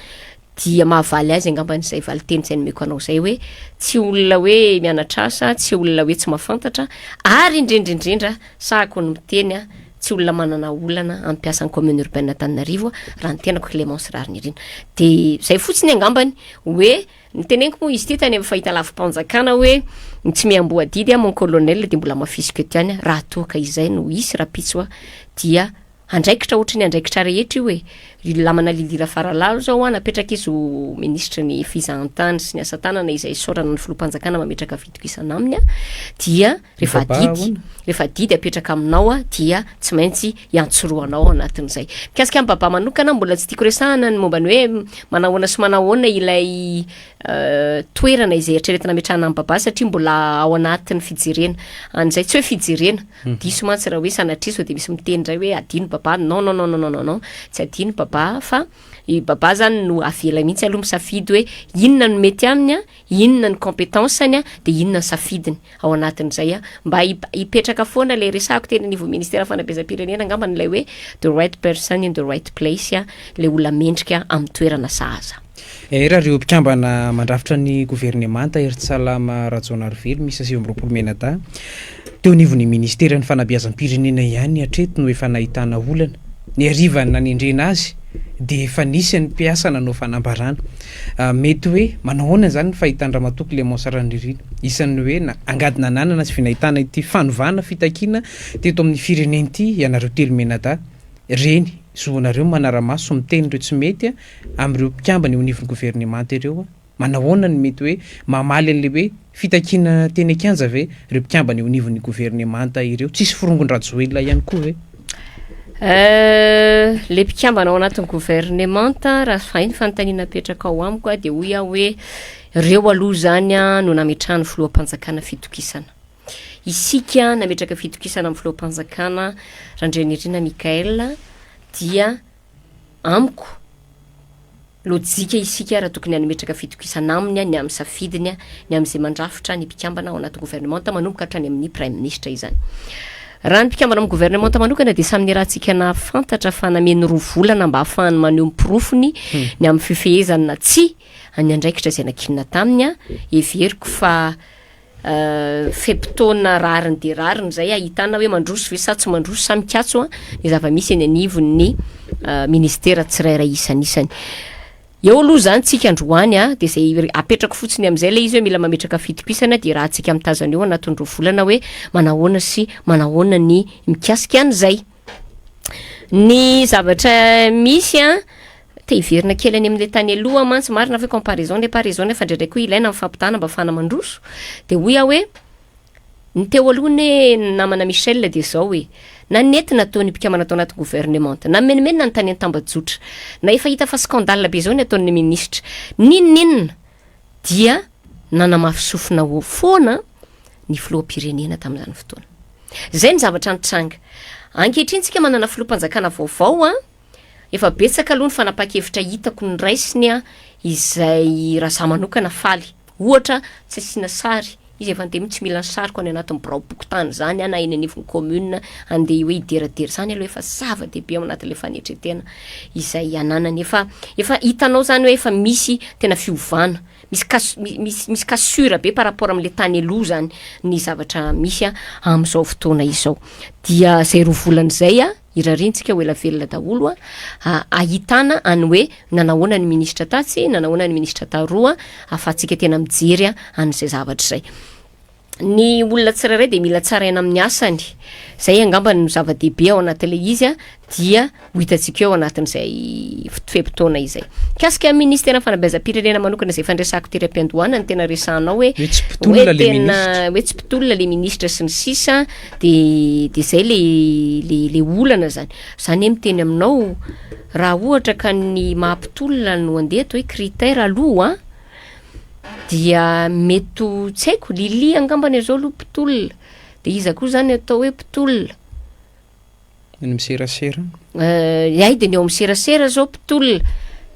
dia mahavaly azy angambany izay valinteny izay nomeko anao izay hoe tsy olona hoe mianatra asa, tsy olona hoe tsy mahafantatra ary indrindra indrindra sahako ny miteny a, tsy olona manana olana amin'ny mpiasan'ny commune urbaine Antananarivo raha ny tenako Clémence Raharinirina. Dia izay fotsiny angambany hoe niteneniko moa izy ity tany amin'ny fahitalavi-panjakana hoe ny tsy miamboho adidy aho mon colonel dia mbola hamafisiko eto ihany raha toa ka izay no hisy rahampitso aho dia Andraikitra ohatry ny andraikitra rehetra io e! Ry lamana Lily Rafaralalo zao an, napetraka izy ho minisitry ny fizahantany sy ny asa tanana izay isaorana ny filoham-panjakana mametraka fitokisana aminy an, dia rehefa adidy, rehefa adidy apetraka aminao an, dia tsy maintsy iantsorohanao ao anatin'izay. Mikasika an'i Baba manokana, mbola tsy tiako resahana ny momba ny hoe manahoana sy manahoana ilay toerana izay eritreretina ametrahana an'i Baba satria mbola ao anatin'ny fijerena an'izay, tsy hoe fijerena, Diso mantsy raha hoe sanatria sao dia misy miteny indray hoe adino Baba, non non non non non non, tsy adino Baba fa i Baba zany no avela mihitsy aloha misafidy hoe inona no mety aminy an, inona ny compétence-ny an, dia inona ny safidiny ao anatin'izay an, mba hipetraka foana ilay resahako teny anivon'ny ministeran'ny fanabeazam-pirenena angambany ilay hoe the right person in the right place an, ilay olona mendrika amin'ny toerana sahaza. Era ireo mpikambana mandrafitra ny governemanta Herintsalama Rajaonarivelo miisa 29 mianadahy. Teo anivon'ny ministeran'ny fanabeazam-pirenena ihany hatreto no efa nahitana olana. Ny harivan'ny nanendrena azy dia efa nisy ny mpiasa nanao fanambarana. Mety hoe manao ahoana izany ny fahitan-dRamatoa Clémence Ranirina? Isan'ny hoe na angady nananana sy vy nahitana ity fanovana fitakiana teto amin'ny firenena ity ianareo telo mianadahy. Reny, zonareo ny manara-maso miteny ireo tsy mety amin'ireo mpikambana eo anivon'ny governemanta ireo. Manahoana no mety hoe mamaly an'ilay hoe fitakiana teny an-kianja ve ireo mpikambana eo anivon'ny governemanta ireo? Tsisy forongon-dRajoelina ihany koa ve? Le mpikambana ao anatin'ny governemanta, raha izay ny fanontaniana apetrakao amiko dia hoy aho hoe reo aloha zany no nametrahan'ny filoham-panjakana fitokisana. Isika nametraka fitokisana amin'ny filoham-panjakana Randrianirina Michaël dia amiko Lojika isika raha tokony hametraka fitokisana aminy ny amin'ny safidiny, ny amin'izay mandrafitra ny mpikambana ao anaty governemanta manomboka hatrany amin'ny praiminisitra izany. Raha ny mpikambana amin'ny governemanta manokana dia samy niarahantsika nahafantatra fa nameno 2 volana mba hahafahany maneho ny porofony ny amin'ny fifehezany na tsia ny andraikitra izay nankinina taminy. Heveriko fa Fe-potoana rariny dia rariny izay ahitana hoe mandroso ve sa tsy mandroso sa mikatso ny zava-misy eny anivon'ny ministera tsirairay isanisany. Eo aloha izany tsika androany dia izay apetrako fotsiny amin'izay ilay izy hoe mila mametraka fitokisana dia raha tsika mitazana eo anatin'ny 2 volana hoe manahoana sy manahoana ny mikasika an'izay. Ny zavatra misy an, te hiverina kely any amin'ilay tany aloha aho mantsy, marina fa hoe comparaison n'est pas raison nefa indraindray koa ilaina ny fampitahana mba ahafahana mandroso, dia hoy aho hoe, ny teo aloha anie namana Michel dia izao e, na nety nataon'ny mpikambana tao anaty gouvernemanta, na mimenomenona ny tany an-tambajotra, na efa hita fa scandale be izao ny ataon'ny minisitra, n'inon'inona dia nanamafy sofina foana ny filoham-pirenena tamin'izany fotoana. Izay ny zavatra nitranga. Ankehitriny tsika manana filoham-panjakana vaovao an, efa betsaka aloha ny fanapahan-kevitra hitako noraisiny an, izay raha za manokana faly. Ohatra, tsy asiana sary, izy efa niteny hoe tsy mila ny sariko any anatin'ny biraom-pokontany izany aho na eny anivon'ny commune andeha hoe hideradera izany aloha efa zava-dehibe ao anatin'ilay fanetren-tena izay ananany. Efa efa hitanao izany hoe efa misy tena fiovana. Misy cas- misy misy cassure be par rapport am'le tany aloha zany ny zavatra misy a am'zao fotoana izao. Dia zay 2 volana izay a, irariantsika ho ela velona daholo a, ahitana any hoe nanahoana ny ministra tatsy, nanahoana ny ministra taroa, ahafahantsika tena mijery a an'izay zavatra izay. Ny olona tsirairay dia mila tsaraina amin'ny asany, zay angamba no zava-dehibe ao anatin'ilay izy a, dia ho hitantsika eo anatin'izay fe-potoana izay. Mikasika ny ministeran'ny fanabeazam-pirenena manokana izay efa niresahako tery am-piandohana no tena resahanao hoe Hoe tsy mpitolona hoe le tena ministra. hoe tsy mpitolona le ministra sy ny sisa, de de zay le le le olana zany. Za anie miteny aminao raha ohatra ka ny maha mpitolona no andeha atao hoe critère aloha an, Dia mety ho tsy haiko, Lily angambany izao aloha mpitolona, dia iza koa izany atao hoe mpitolona? Ny miserasera. Hay dia ny ao amin'ny serasera izao mpitolona,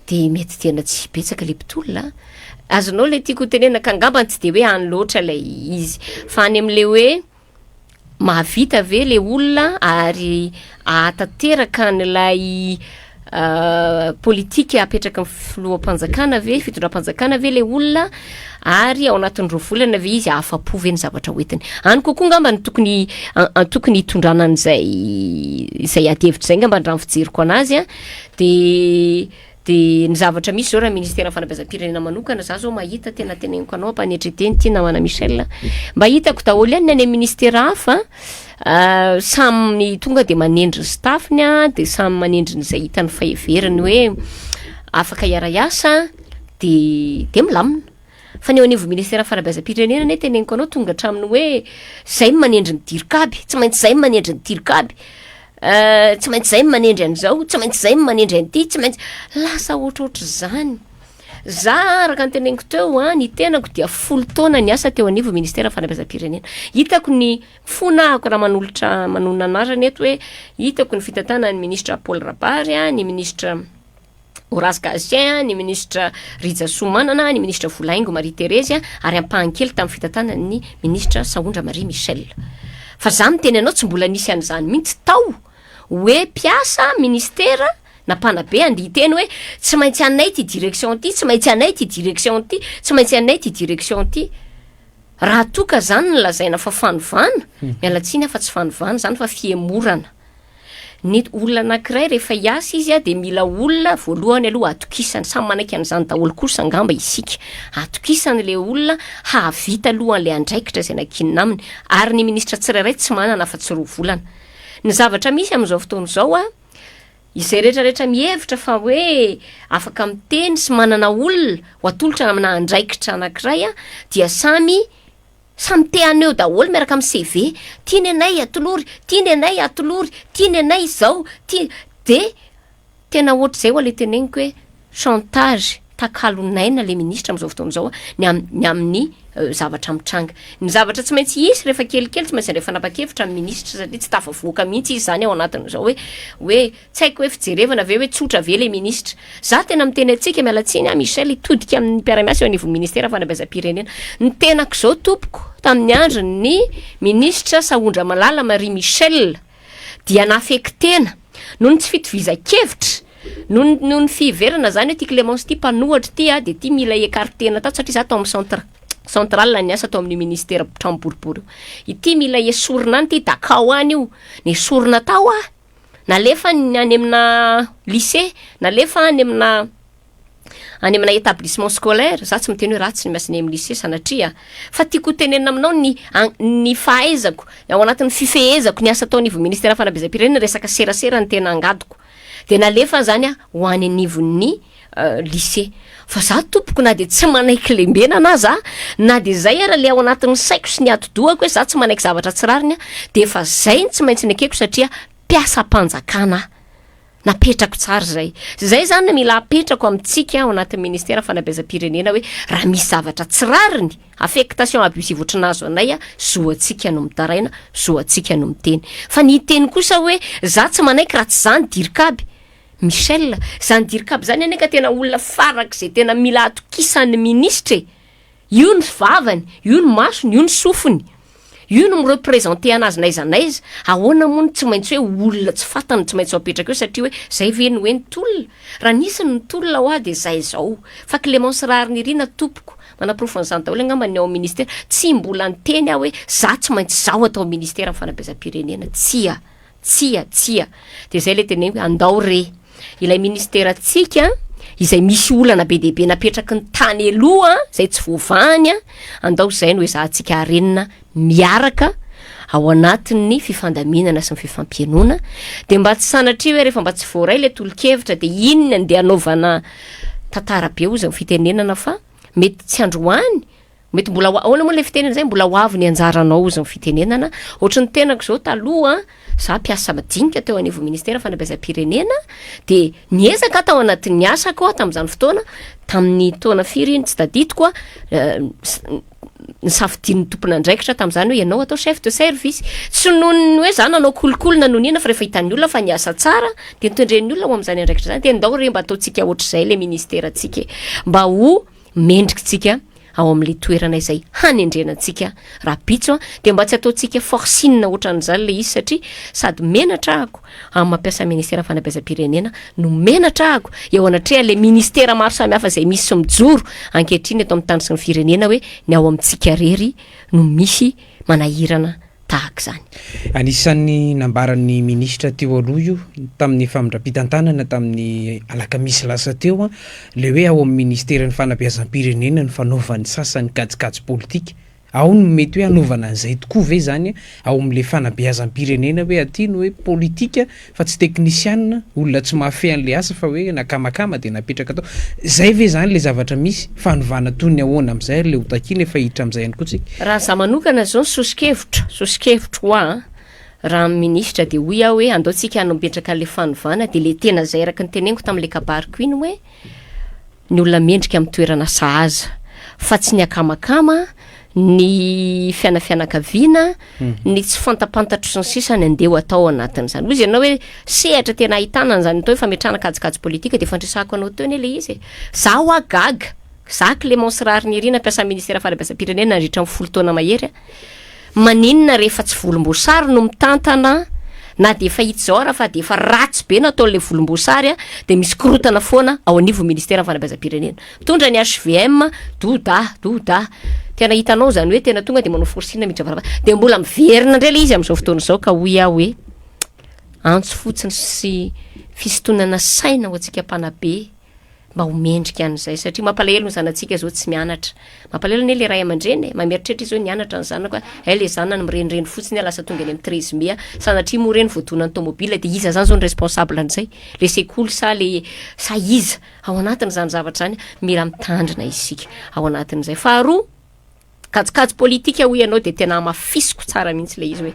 dia mety tena tsy betsaka ilay mpitolona an! Azonao ilay tiako ho tenenina ka angambany tsy dia hoe any loatra ilay izy, fa any amin'ilay hoe Mahavita ve le olona ary ahatanteraka an'ilay politika apetraky ny filoham-panjakana ve, fitondram-panjakana ve le olona ary ao anatin'ny 2 volana ve izy ahafa-po ve ny zavatra hoentiny? Any kokoa angamba no tokony tokony hitondrana an'izay izay ady hevitra izay angamba raha ny fijeriko anazy an, de De ny zavatra misy zao raha ministeran'ny fanabeazam-pirenena manokana za zao mahita tena teneniko anao ampanetreteny ty namana Michel a, mba hitako daholo ihany ny any amin'ny ministera hafa samy tonga de manendry ny staff-ny a, de samy manendry ny izay hitany fa heveriny hoe afaka hiara-hiasa de de milamina. Fa ny eo anivon'ny ministeran'ny fanabeazam-pirenena anie teneniko anao tonga hatramin'ny hoe zay no manendry ny dircab, tsy maintsy zay no manendry ny dircab, tsy maintsy zay no manendry an'izao, tsy maintsy zay no manendry an'ity, tsy maintsy, lasa ohatrohatr'izany. Za araka ny teneniko teo an, ny tenako dia 10 taona niasa teo anivon'ny ministeran'ny fanabeazam-pirenena. Hitako ny fona ahako raha manolotra manonona anarana eto hoe hitako ny fitantanan'ny ministra Paul Rabary, ny ministra Horace Gatien, ny minisitra Rija Soamanana, ny minisitra Volahaingo Marie Thérèse ary ampahany kely tamin'ny fitantanan'ny minisitra Sahondra Marie Michelle. Fa za miteny anao tsy mbola nisy an'izany mihitsy tao hoe mpiasa ministera na mpanabe andeha hiteny hoe tsy maintsy anay ity direction ity, tsy maintsy anay ity direction ity, tsy maintsy anay ity direction ity. Raha toa ka zany no lazaina fa fanovana, miala tsiny aho fa tsy fanovana zany fa fihemorana. Ny olona anankiray rehefa hiasa izy dia mila olona voalohany aloha atokisany, samy manaiky an'izany daholo kosa angamba isika, atokisany ilay olona hahavita aloha an'ilay andraikitra izay nankinina aminy, ary ny minisitra tsirairay tsy manana afa-tsy 2 volana. Ny zavatra misy amin'izao fotoana izao an, izay rehetra rehetra mihevitra fa hoe afaka miteny sy manana olona ho atolotra amina andraikitra anankiray an, dia samy. Samy te haneho daholo miaraka amin'ny CV, ty ny anay atolory, ty ny anay atolory, ty ny anay izao, ty, de tena ohatr'izay ho'a le teneniko hoe chantage, takalon'aina le ministra amin'izao fotoana izao ny am- ny amin'ny zavatra mitranga. Ny zavatra tsy maintsy hisy rehefa kelikely tsy maintsy handray fanapa-kevitra ny ministra satria tsy tafavoaka mihitsy izy izany ao anatin'izao hoe hoe Tsy haiko hoe fijerevana ve hoe tsotra ve le ministra. Za tena miteny antsika, miala tsiny aho Michel hitodika amin'ny mpiara-miasa eo anivon'ny ministera fanabeazam-pirenena. Ny tenako izao tompoko tamin'ny andron'ny ministra Sahondramalala Marie Michel dia nafeky-tena noho ny tsy fitovizan-kevitra, noho ny noho ny fiheverana zany hoe ty Clemence ty mpanohatra ty a, de ty mila écarter-na tato satria za tao amin'ny centre central niasa tao amin'io ministera trano boribory io. Ity mila esorina any ty, dakao any io. Nesorina tao aho. Nalefa any amina lycée, nalefa any amina any amina établissement scolaire, za tsy miteny hoe ratsy ny miasa any amin'ny lycée sanatria, fa tiako ho tenenina aminao ny ny fahaizako, ao anatin'ny fifehezako ny asa atao anivon'ny ministera fanabeazam-pirenena resaka serasera no tena angadiko, de nalefa zany aho ho any anivon'ny lycée. Fa za tompoko na de tsy manaiky lembenana aza, na de zay ara le ao anatin'ny saiko sy ny atidohako hoe za tsy manaiky zavatra tsy rariny de efa zay no tsy maintsy nekeko satria mpiasam-panjakana aho. Napetrako tsara zay. Zay zany no mila apetrako amintsika ao anatin'ny ministera fanabeazam-pirenena hoe raha misy zavatra tsy rariny, affectation abusive ohatry nahazo anay, zo antsika no mitaraina, zo antsika no miteny. Fa ny hiteny kosa hoe za tsy manaiky raha tsy za ny dircab, Michel, zany dircab zany anie ka tena olona farak'izay tena mila atokisan'ny ministra e! Io ny vavany, io ny masony, io ny sofiny, io no mi-representer anazy n'aiza n'aiza, ahoana moa no tsy maintsy hoe olona tsy fantany no tsy maintsy ho apetraka eo satria hoe zay ve no hoe ny tolona? Raha nisy ny tolona hoa dia zay zao, fa Clemence Raharinirina tompoko, manaporofo an'izany daholo angamba ny ao amin'ny ministera, tsy mbola niteny aho hoe za tsy maintsy zaho atao ministeran'ny fanabeazam-pirenena, tsia. Tsia, tsia. Dia izay ilay teneniko hoe andao re ilay ministerantsika izay misy olana be dia be napetraky ny tany aloha izay tsy voavahany, andao izay no ezahantsika harenina miaraka ao anatin'ny fifandaminana sy ny fifampihainoana, dia mba tsy sanatria hoe rehefa mba tsy voaray ilay tolo-kevitra dia iny no andeha hanaovana tantara be hozy ny fitenenana fa mety tsy androany Mety mbola ho, ahoana moa ilay fitenenana izay, mbola ho avy ny anjaranao hozy ny fitenenana, ohatry ny tenako izao taloha, za mpiasa madinika teo anivon'ny ministera fanabeazam-pirenena, de niezaka aho tao anatin'ny asako aho tamin'izany fotoana, tamin'ny taona firy iny tsy tadidiko a, nisafidian'ny tompon'andraikitra tamin'izany hoe ianao atao chef de service, tsy noho ny hoe za nanao kolikoly na noho ny inona fa rehefa hitan'ny olona fa niasa tsara de notendren'ny olona ho amin'izany andraikitra izany, de ndao re mba ataontsika ohatr'izay le ministerantsika e, mba ho mendrika tsika ao amin'ilay toerana izay hanendrena antsika rahampitso an, dia mba tsy ataontsika forcing ohatran'izany ilay izy satria sady menatra ahako amin'ny mampiasa ministera fanabeazam-pirenena no menatra ahako eo anatrehan'ilay ministera maro samihafa izay misy sy mijoro ankehitriny eto amin'ny tany sy ny firenena hoe ny ao amintsika rery no misy manahirana tahaka izany. Anisan'ny nambaran'ny minisitra teo aloha io tamin'ny famindram-pitantanana tamin'ny alakamisy lasa teo ilay hoe ao amin'ny ministeran'ny fanabeazam-pirenena ny fanaovan'ny sasany kajikajy politika. Ao no mety hoe hanaovana an'izay tokoa ve izany ao amin'ilay fanabeazam-pirenena hoe aty ny hoe politika fa tsy teknisianina, olona tsy mahafehy an'ilay asa fa hoe nakamakama dia napetraka tao. Zay ve zany le zavatra misy? Fanovana toy ny ahoana amin'izay ary le ho takiana efa hiditra amin'izay ihany koa tsika? Raha za manokana zao ny soso-kevitro, soso-kevitro hoa an, raha amin'ny minisitra dia hoy aho hoe andao tsika hanometraka an'le fanovana dia le tena zay araka ny teneniko tamin'le kabariko iny hoe ny olona mendrika amin'ny toerana sahaza fa tsy ny akamakama, ny fianafianakaviana, ny tsy fantapantatro sy ny sisa ny andeha ho atao anatin'izany. Hoy izy ianao hoe sehatra tena ahitana an'izany atao hoe fametrahana kajikajy politika dia efa niresahako anao teo anie ilay izy e. Za hoa gaga, za Clémence Raharinirina mpiasa ministera fanabeazam-pirenena nandritra ny 10 taona mahery a, Maninona rehefa tsy volomboasary no mitantana na dia efa hita izao ara fa dia efa ratsy be nataon'ilay volomboasary dia misy korotana foana ao anivon'ny ministeran'ny fanabeazam-pirenena. Mitondra ny HVM, doda, doda. Tena hitanao izany hoe tena tonga dia manao forcing miditra varavarana. Dia mbola miverina indray ilay izy amin'izao fotoana izao ka hoy aho hoe antso fotsiny sy fisintonana saina ho antsika mpanabe. mba ho mendrika an'izay satria mampalahelo ny zanatsika zao tsy mianatra mampalahelo anie le ray aman-dreny e mameritreritra izy hoe nianatra ny zanako a eh le zanany mirenireny fotsiny a lasa tonga eny amin'ny treize mai a sanatria moa reny voadonan'ny tomobile de iza zany zao ny responsable an'izay le sekoly sa le sa iza ao anatin'izany zavatra zany mila mitandrina isika ao anatin'izay faharoa. Kajikajy politika hoy ianao dia tena hamafisiko tsara mihitsy ilay izy hoe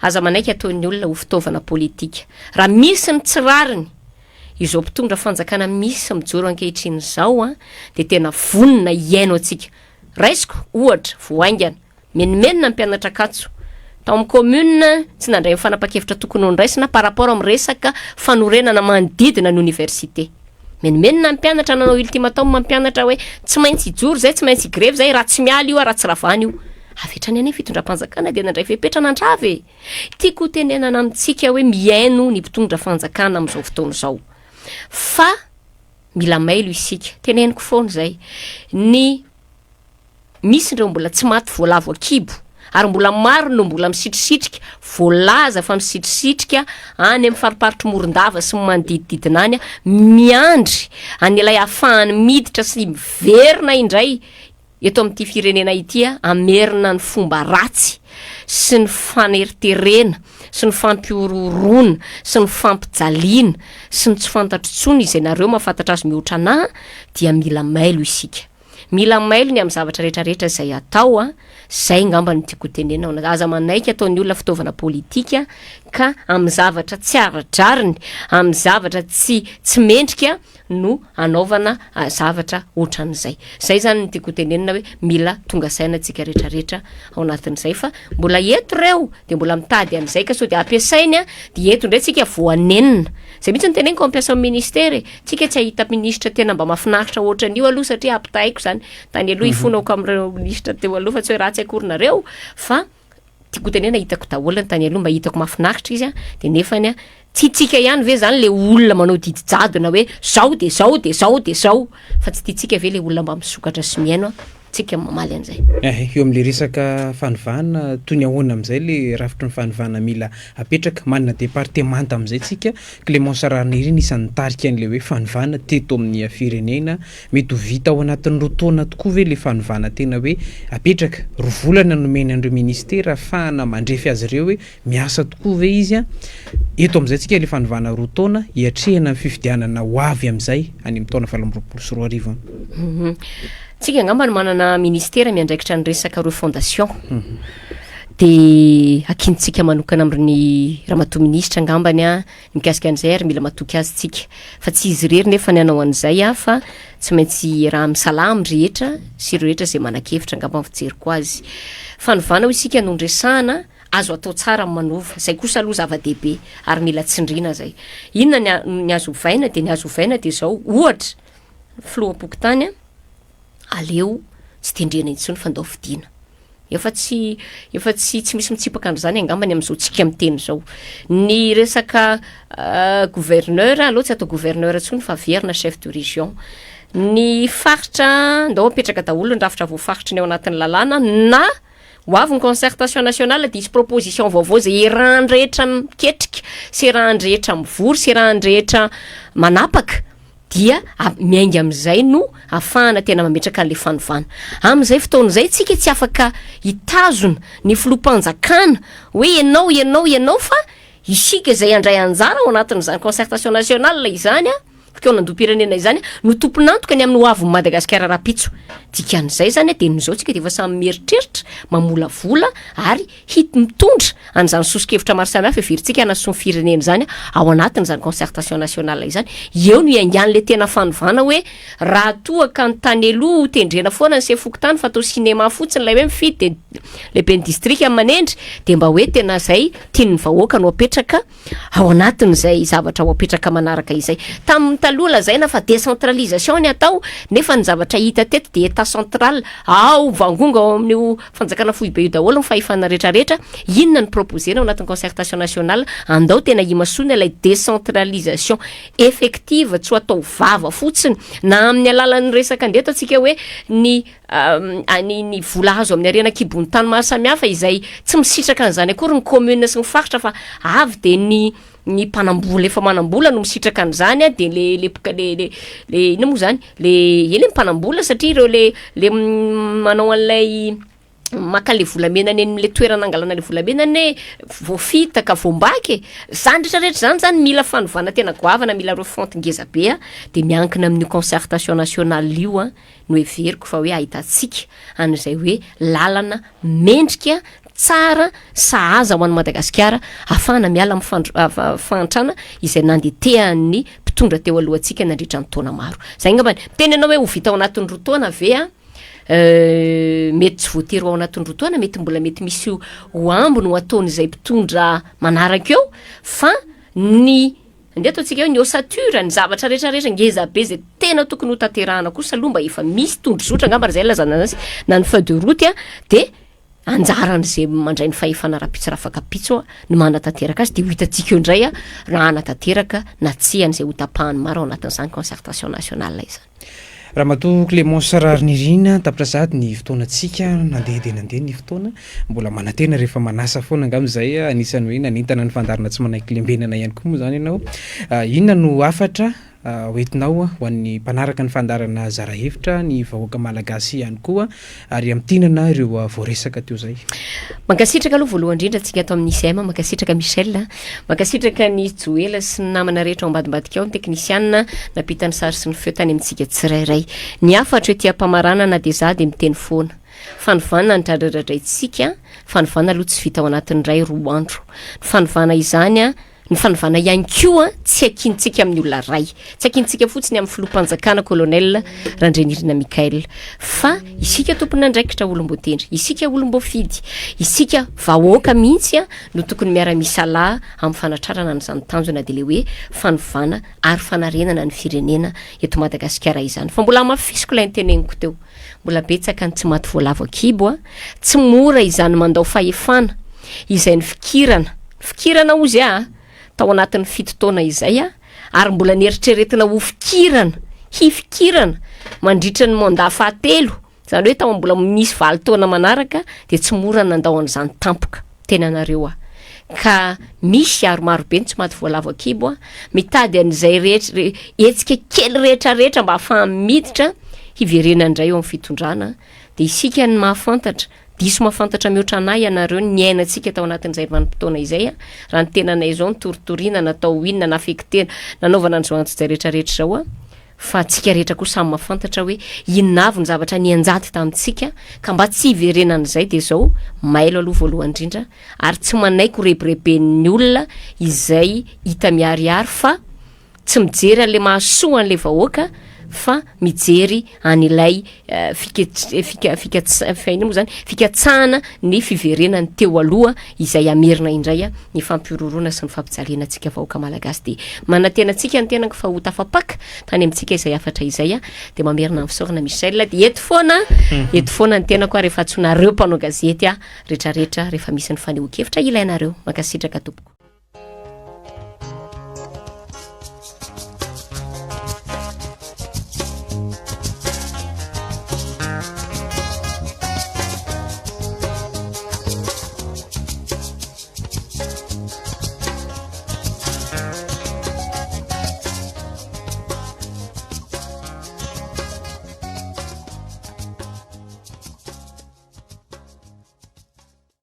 aza manaiky ataon'ny olona ho fitaovana politika. Raha misy ny tsy rariny, izao mpitondra fanjakana misy mijoro ankehitriny izao an, dia tena vonona hihaino antsika. Raisiko ohatra vao haingana, menomenona ny mpianatra Ankatso. Tao amin'ny commune tsy nandray ny fanapan-kevitra tokony ho noraisina par rapport amin'ny resaka fanorenana manodidina ny oniversite. Menomenona ny mpianatra nanao ultimatum mampianatra hoe tsy maintsy hijoro zay, tsy maintsy higrevy zay, raha tsy miala io, raha tsy ravana io. Avy hatrany anie ny fitondram-panjakana dia nandray fepetra nandrava e! Tiako ho tenenana amintsika hoe mihaino ny mpitondra fanjakana amin'izao fotoana izao fa mila mailo isika. Teneniko foana izay. Ny Misy ireo mbola tsy maty voalavo an-kibo ary mbola maro no mbola misitrisitrika, voalaza fa misitrisitrika any amin'ny fariparitr'i Morondava sy ny manodidididina any, miandry an'ilay ahafahany miditra sy miverina indray eto amin'ity firenena ity hamerina ny fomba ratsy sy ny faneriterena sy ny fampihorohoroana sy ny fampijaliana sy ny tsy fantatro intsony izay nareo mahafantatra azy mihoatra anah dia mila mailo isika. Mila mailo ny amin'ny zavatra rehetra rehetra izay atao a, zay ngamba no tiako ho tenenina ao aza manaiky ataon'ny olona fitaovana politika ka amin'ny zavatra tsy ara-drariny, amin'ny zavatra tsy tsy mendrika no anaovana zavatra ohatran'izay. Zay zany no tiako ho tenenina hoe mila tonga saina tsika rehetra rehetra ao anatin'izay fa mbola eto reo de mbola mitady an'izay ka sao de ampiasainy a, de eto indray tsika voanenina. Zay mihitsy no teneniko hampiasa amin'ny ministera e. Tsika tsy hahita minisitra tena mba mahafinaritra ohatran'io aloha satria ampitahaiko zany tany aloha ifonako amin'ireo minisitra teo aloha fa tsy hoe ratsy akory nareo fa tiako hotenena hitako daholo ny tany aloha mba hitako mahafinaritra izy a de nefany a tsy tsika ihany ve zany le olona manao didy jadona hoe zao de zao de zao de zao fa tsy tiantsika ve le olona mba misokatra sy mihaino a tsika mamaly an'izay. Eh, eo amin'le resaka fanovana, toy ny ahoana amin'izay le rafitry ny fanovana mila apetraka? Manana departemanta amin'izay tsika, Clémence Rahanirina isan'ny nitarika an'ilay hoe fanovana teto amin'ny firenena. Mety ho vita ao anatin'ny roa taona tokoa ve ilay fanovana tena hoe apetraka? Roa volana nomena an'ireo ministera ahafahana mandrefy azy ireo hoe miasa tokoa ve izy? Eto amin'izay tsika ilay fanovana roa taona hiatrehana ny fifidianana ho avy amin'izay any amin'ny taona 2028 any. Tsika angamba no manana ministera miandraikitra ny resaka refondation. De akintsika manokana amin'ny ramatoa minisitra angambany a, mikasika an'izay ary mila matoky azy tsika. Fa tsy izy irery nefa ny hanao an'izay a, fa tsy maintsy raha misalahy amin'ny rehetra sy ireo rehetra izay manan-kevitra angamba ny fijeriko azy. Fanovana hoy isika no noresahana, azo atao tsara ny manova, izay kosa aloha zava-dehibe ary mila tsindriana izay. Inona ny a- ny azo ovaina? De ny azo ovaina de izao, ohatra, filoham-pokontany a, aleo tsy tendrena intsony fa ndao fidiana. Efa tsy efa tsy tsy misy mitsipaka an'izany angambany amin'izao tsika miteny izao. Ny resaka gouverneur, aleo tsy atao gouverneur intsony fa averina chef de région. Ny faritra, ndao apetraka daholo ny rafitra voafaritry ny ao anatin'ny lalàna na ho avy ny concertation nationale dia hisy proposition vaovao izay iarahan'ny rehetra miketrika sy iarahan'ny rehetra mivory sy iarahan'ny rehetra manapaka. dia miainga amin'izay no ahafahana tena mametraka an'ilay fanovana. Amin'izay fotoana izay tsika tsy afaka hitazona ny filoham-panjakana hoe ianao, ianao, ianao fa isika izay handray anjara ao anatin'izany concertation nationale izany an, fikaonandoham-pirenena izany no tompon'antoka ny amin'ny ho avin'i Madagasikara rahampitso. Dikan'izay izany an, dia amin'izao tsika dia efa samy mieritreritra, mamolavola ary hit mitondra an'izany soso-kevitra maro samihafa heverintsika hanasoa ny firenena izany ao anatin'izany concertation nationale izany, eo no hiaingan'ilay tena fanovana hoe raha toa ka ny tany aloha ho tendrena foana ny sefo fokontany fa atao cinéma fotsiny ilay hoe mifidy dia lehiben'ny distrika no manendry dia mba hoe tena izay tian'ny vahoaka no apetraka ao anatin'izay zavatra ho apetraka manaraka izay. Tamin'ny taloha lazaina fa décentralisation ny atao nefa ny zavatra hita teto dia état central ao vangongo ao amin'io fanjakana foibe io daholo ny fahefana rehetrarehetra. Inona no proposer-na ao anatin'ny concertation nationale? Andao tena himasoana ilay décentralisation effective tsy ho atao vava fotsiny na amin'ny alalan'ny resaka andeha ataontsika hoe ny ny ny vola azo amin'ny harena an-kibon'ny tany maro samihafa izay tsy misitraka an'izany akory ny commune sy ny faritra fa avy de ny ny mpanambola efa manambola no misitraka an'izany a de le le le le le inona moa zany le eny e mpanambola satria ireo le le manao an'ilay. Maka an'le volamena any amin'le toerana angalana le volamena anie voafitaka, voambaky e! Zany rehetra rehetra zany zany mila fanovana tena goavana, mila refonte ngeza be a, de miankina amin'io concertation nationale io a no heveriko fa hoe ahitantsika an'izay hoe lalana mendrika, tsara, sahaza ho an'i Madagasikara ahafahana miala amin'ny fandro- fahantrana izay nandetehan'ny mpitondra teo alohantsika nandritra ny taona maro. Zay angambany. Miteny ianao hoe ho vita ao anatin'ny 2 taona ve a? Mety tsy voatery ho ao anatin'ny 2 taona, mety mbola mety misy ho ambiny ho ataon'izay mpitondra manaraka eo, fa ny andeha ataontsika hoe ny ossature, ny zavatra rehetra rehetra ngeza be zay tena tokony ho tanterahana kosa aloha mba efa misy tondrozotra angamba raha zay ilazana azy na ny feuille de route a, de anjaran'izay mandray ny fahefana rahampitso rafakapitso a no manatanteraka azy, de ho hitantsika eo indray a raha hanatanteraka na tsia an'izay ho tapahan'ny maro ao anatin'izany concertation nationale izany. Ramatoa Clémence Raharinirina, tapitra sahady ny fotoanantsika, nandeha dia nandeha ny fotoana, mbola manantena rehefa manasa foana angamba izay, anisan'ny hoe nanentana ny fandaharana tsy manaiky lembenana ihany koa moa izany ianao. Inona no hafatra hoentinao ho an'ny mpanaraka ny fandaharana zara hevitra, ny vahoaka malagasy ihany koa, ary hamintinana ireo voaresaka teo izay? Mankasitraka aloha voalohany indrindra antsika ato amin'ny ICM, mankasitraka Michel a, mankasitraka an'i Joela sy ny namana rehetra ao ambadimbadika ao, ny teknisianina nampita ny sary sy ny feo tany amintsika tsirairay. Ny hafatro ety am-pamaranana dia za dia miteny foana, fanovana ny dradradradraintsika, fanovana aloha tsy vita ao anatin'ny iray roa andro, ny fanovana izany a, Ny fanovana ihany koa tsy akintsika amin'ny olona iray, tsy akintsika fotsiny amin'ny filoham-panjakana Colonel Randrianirina Michael, fa isika tompon'andraikitra olom-boatendry, isika olom-boafidy, isika vahoaka mihitsy no tokony miara-misalahy amin'ny fanatrarana an'izany tanjona dia ilay hoe fanovana ary fanarenana ny firenena eto Madagasikara izany. Fa mbola hamafisiko ilay noteneniko teo, mbola betsaka ny tsy maty voalavo an-kibo, tsy mora izany mandao fahefana izay nifikirana, Fikirana hozy aho tao anatin'ny fito taona izay ary mbola neritreretina ho fikirana, hifikirana mandritra ny mandat fahatelo, izany hoe tao mbola misy valo taona manaraka dia tsy mora ny nandao an'izany tampoka, tena anareo aho. Ka misy ary maro be ny tsy maty voalavo an-kibo a, mitady an'izay rehetra, hetsika kely rehetra rehetra mba ahafahany miditra hiverenany indray eo amin'ny fitondrana, dia isika ny mahafantatra Diso mahafantatra mihoatra anah ianareo ny niainantsika tao anatin'izay vanim-potoana izay a! Raha ny tenanay izao nitoritoriana, natao inona, nafektena, nanaovana an'izao antsojay rehetra rehetra izao a! Fa antsika rehetra koa samy mahafantatra hoe inona avy ny zavatra nianjady tamintsika ka mba tsy hiverenan'izay dia izao, mailo aloha voalohany indrindra ary tsy manaiky ho rebireben'ny olona izay hita miharihary fa Tsy mijery an'ilay mahasoa an'ilay vahoaka fa mijery an'ilay fika- fika- fa inona moa zany, fikatsahana ny fiverenany teo aloha izay hamerina indray ny fampihorohoroana sy ny fampijaliana antsika vahoaka malagasy. Dia manantena antsika ny tenako fa ho tafapaka tany amintsika izay hafatra izay dia mamerina ny fisaorana Michel dia eto foana, eto foana ny tenako ary efa antsoinareo mpanao gazety rehetrarehetra rehefa misy ny fanehoan-kevitra ilainareo. Mankasitraka tompoko.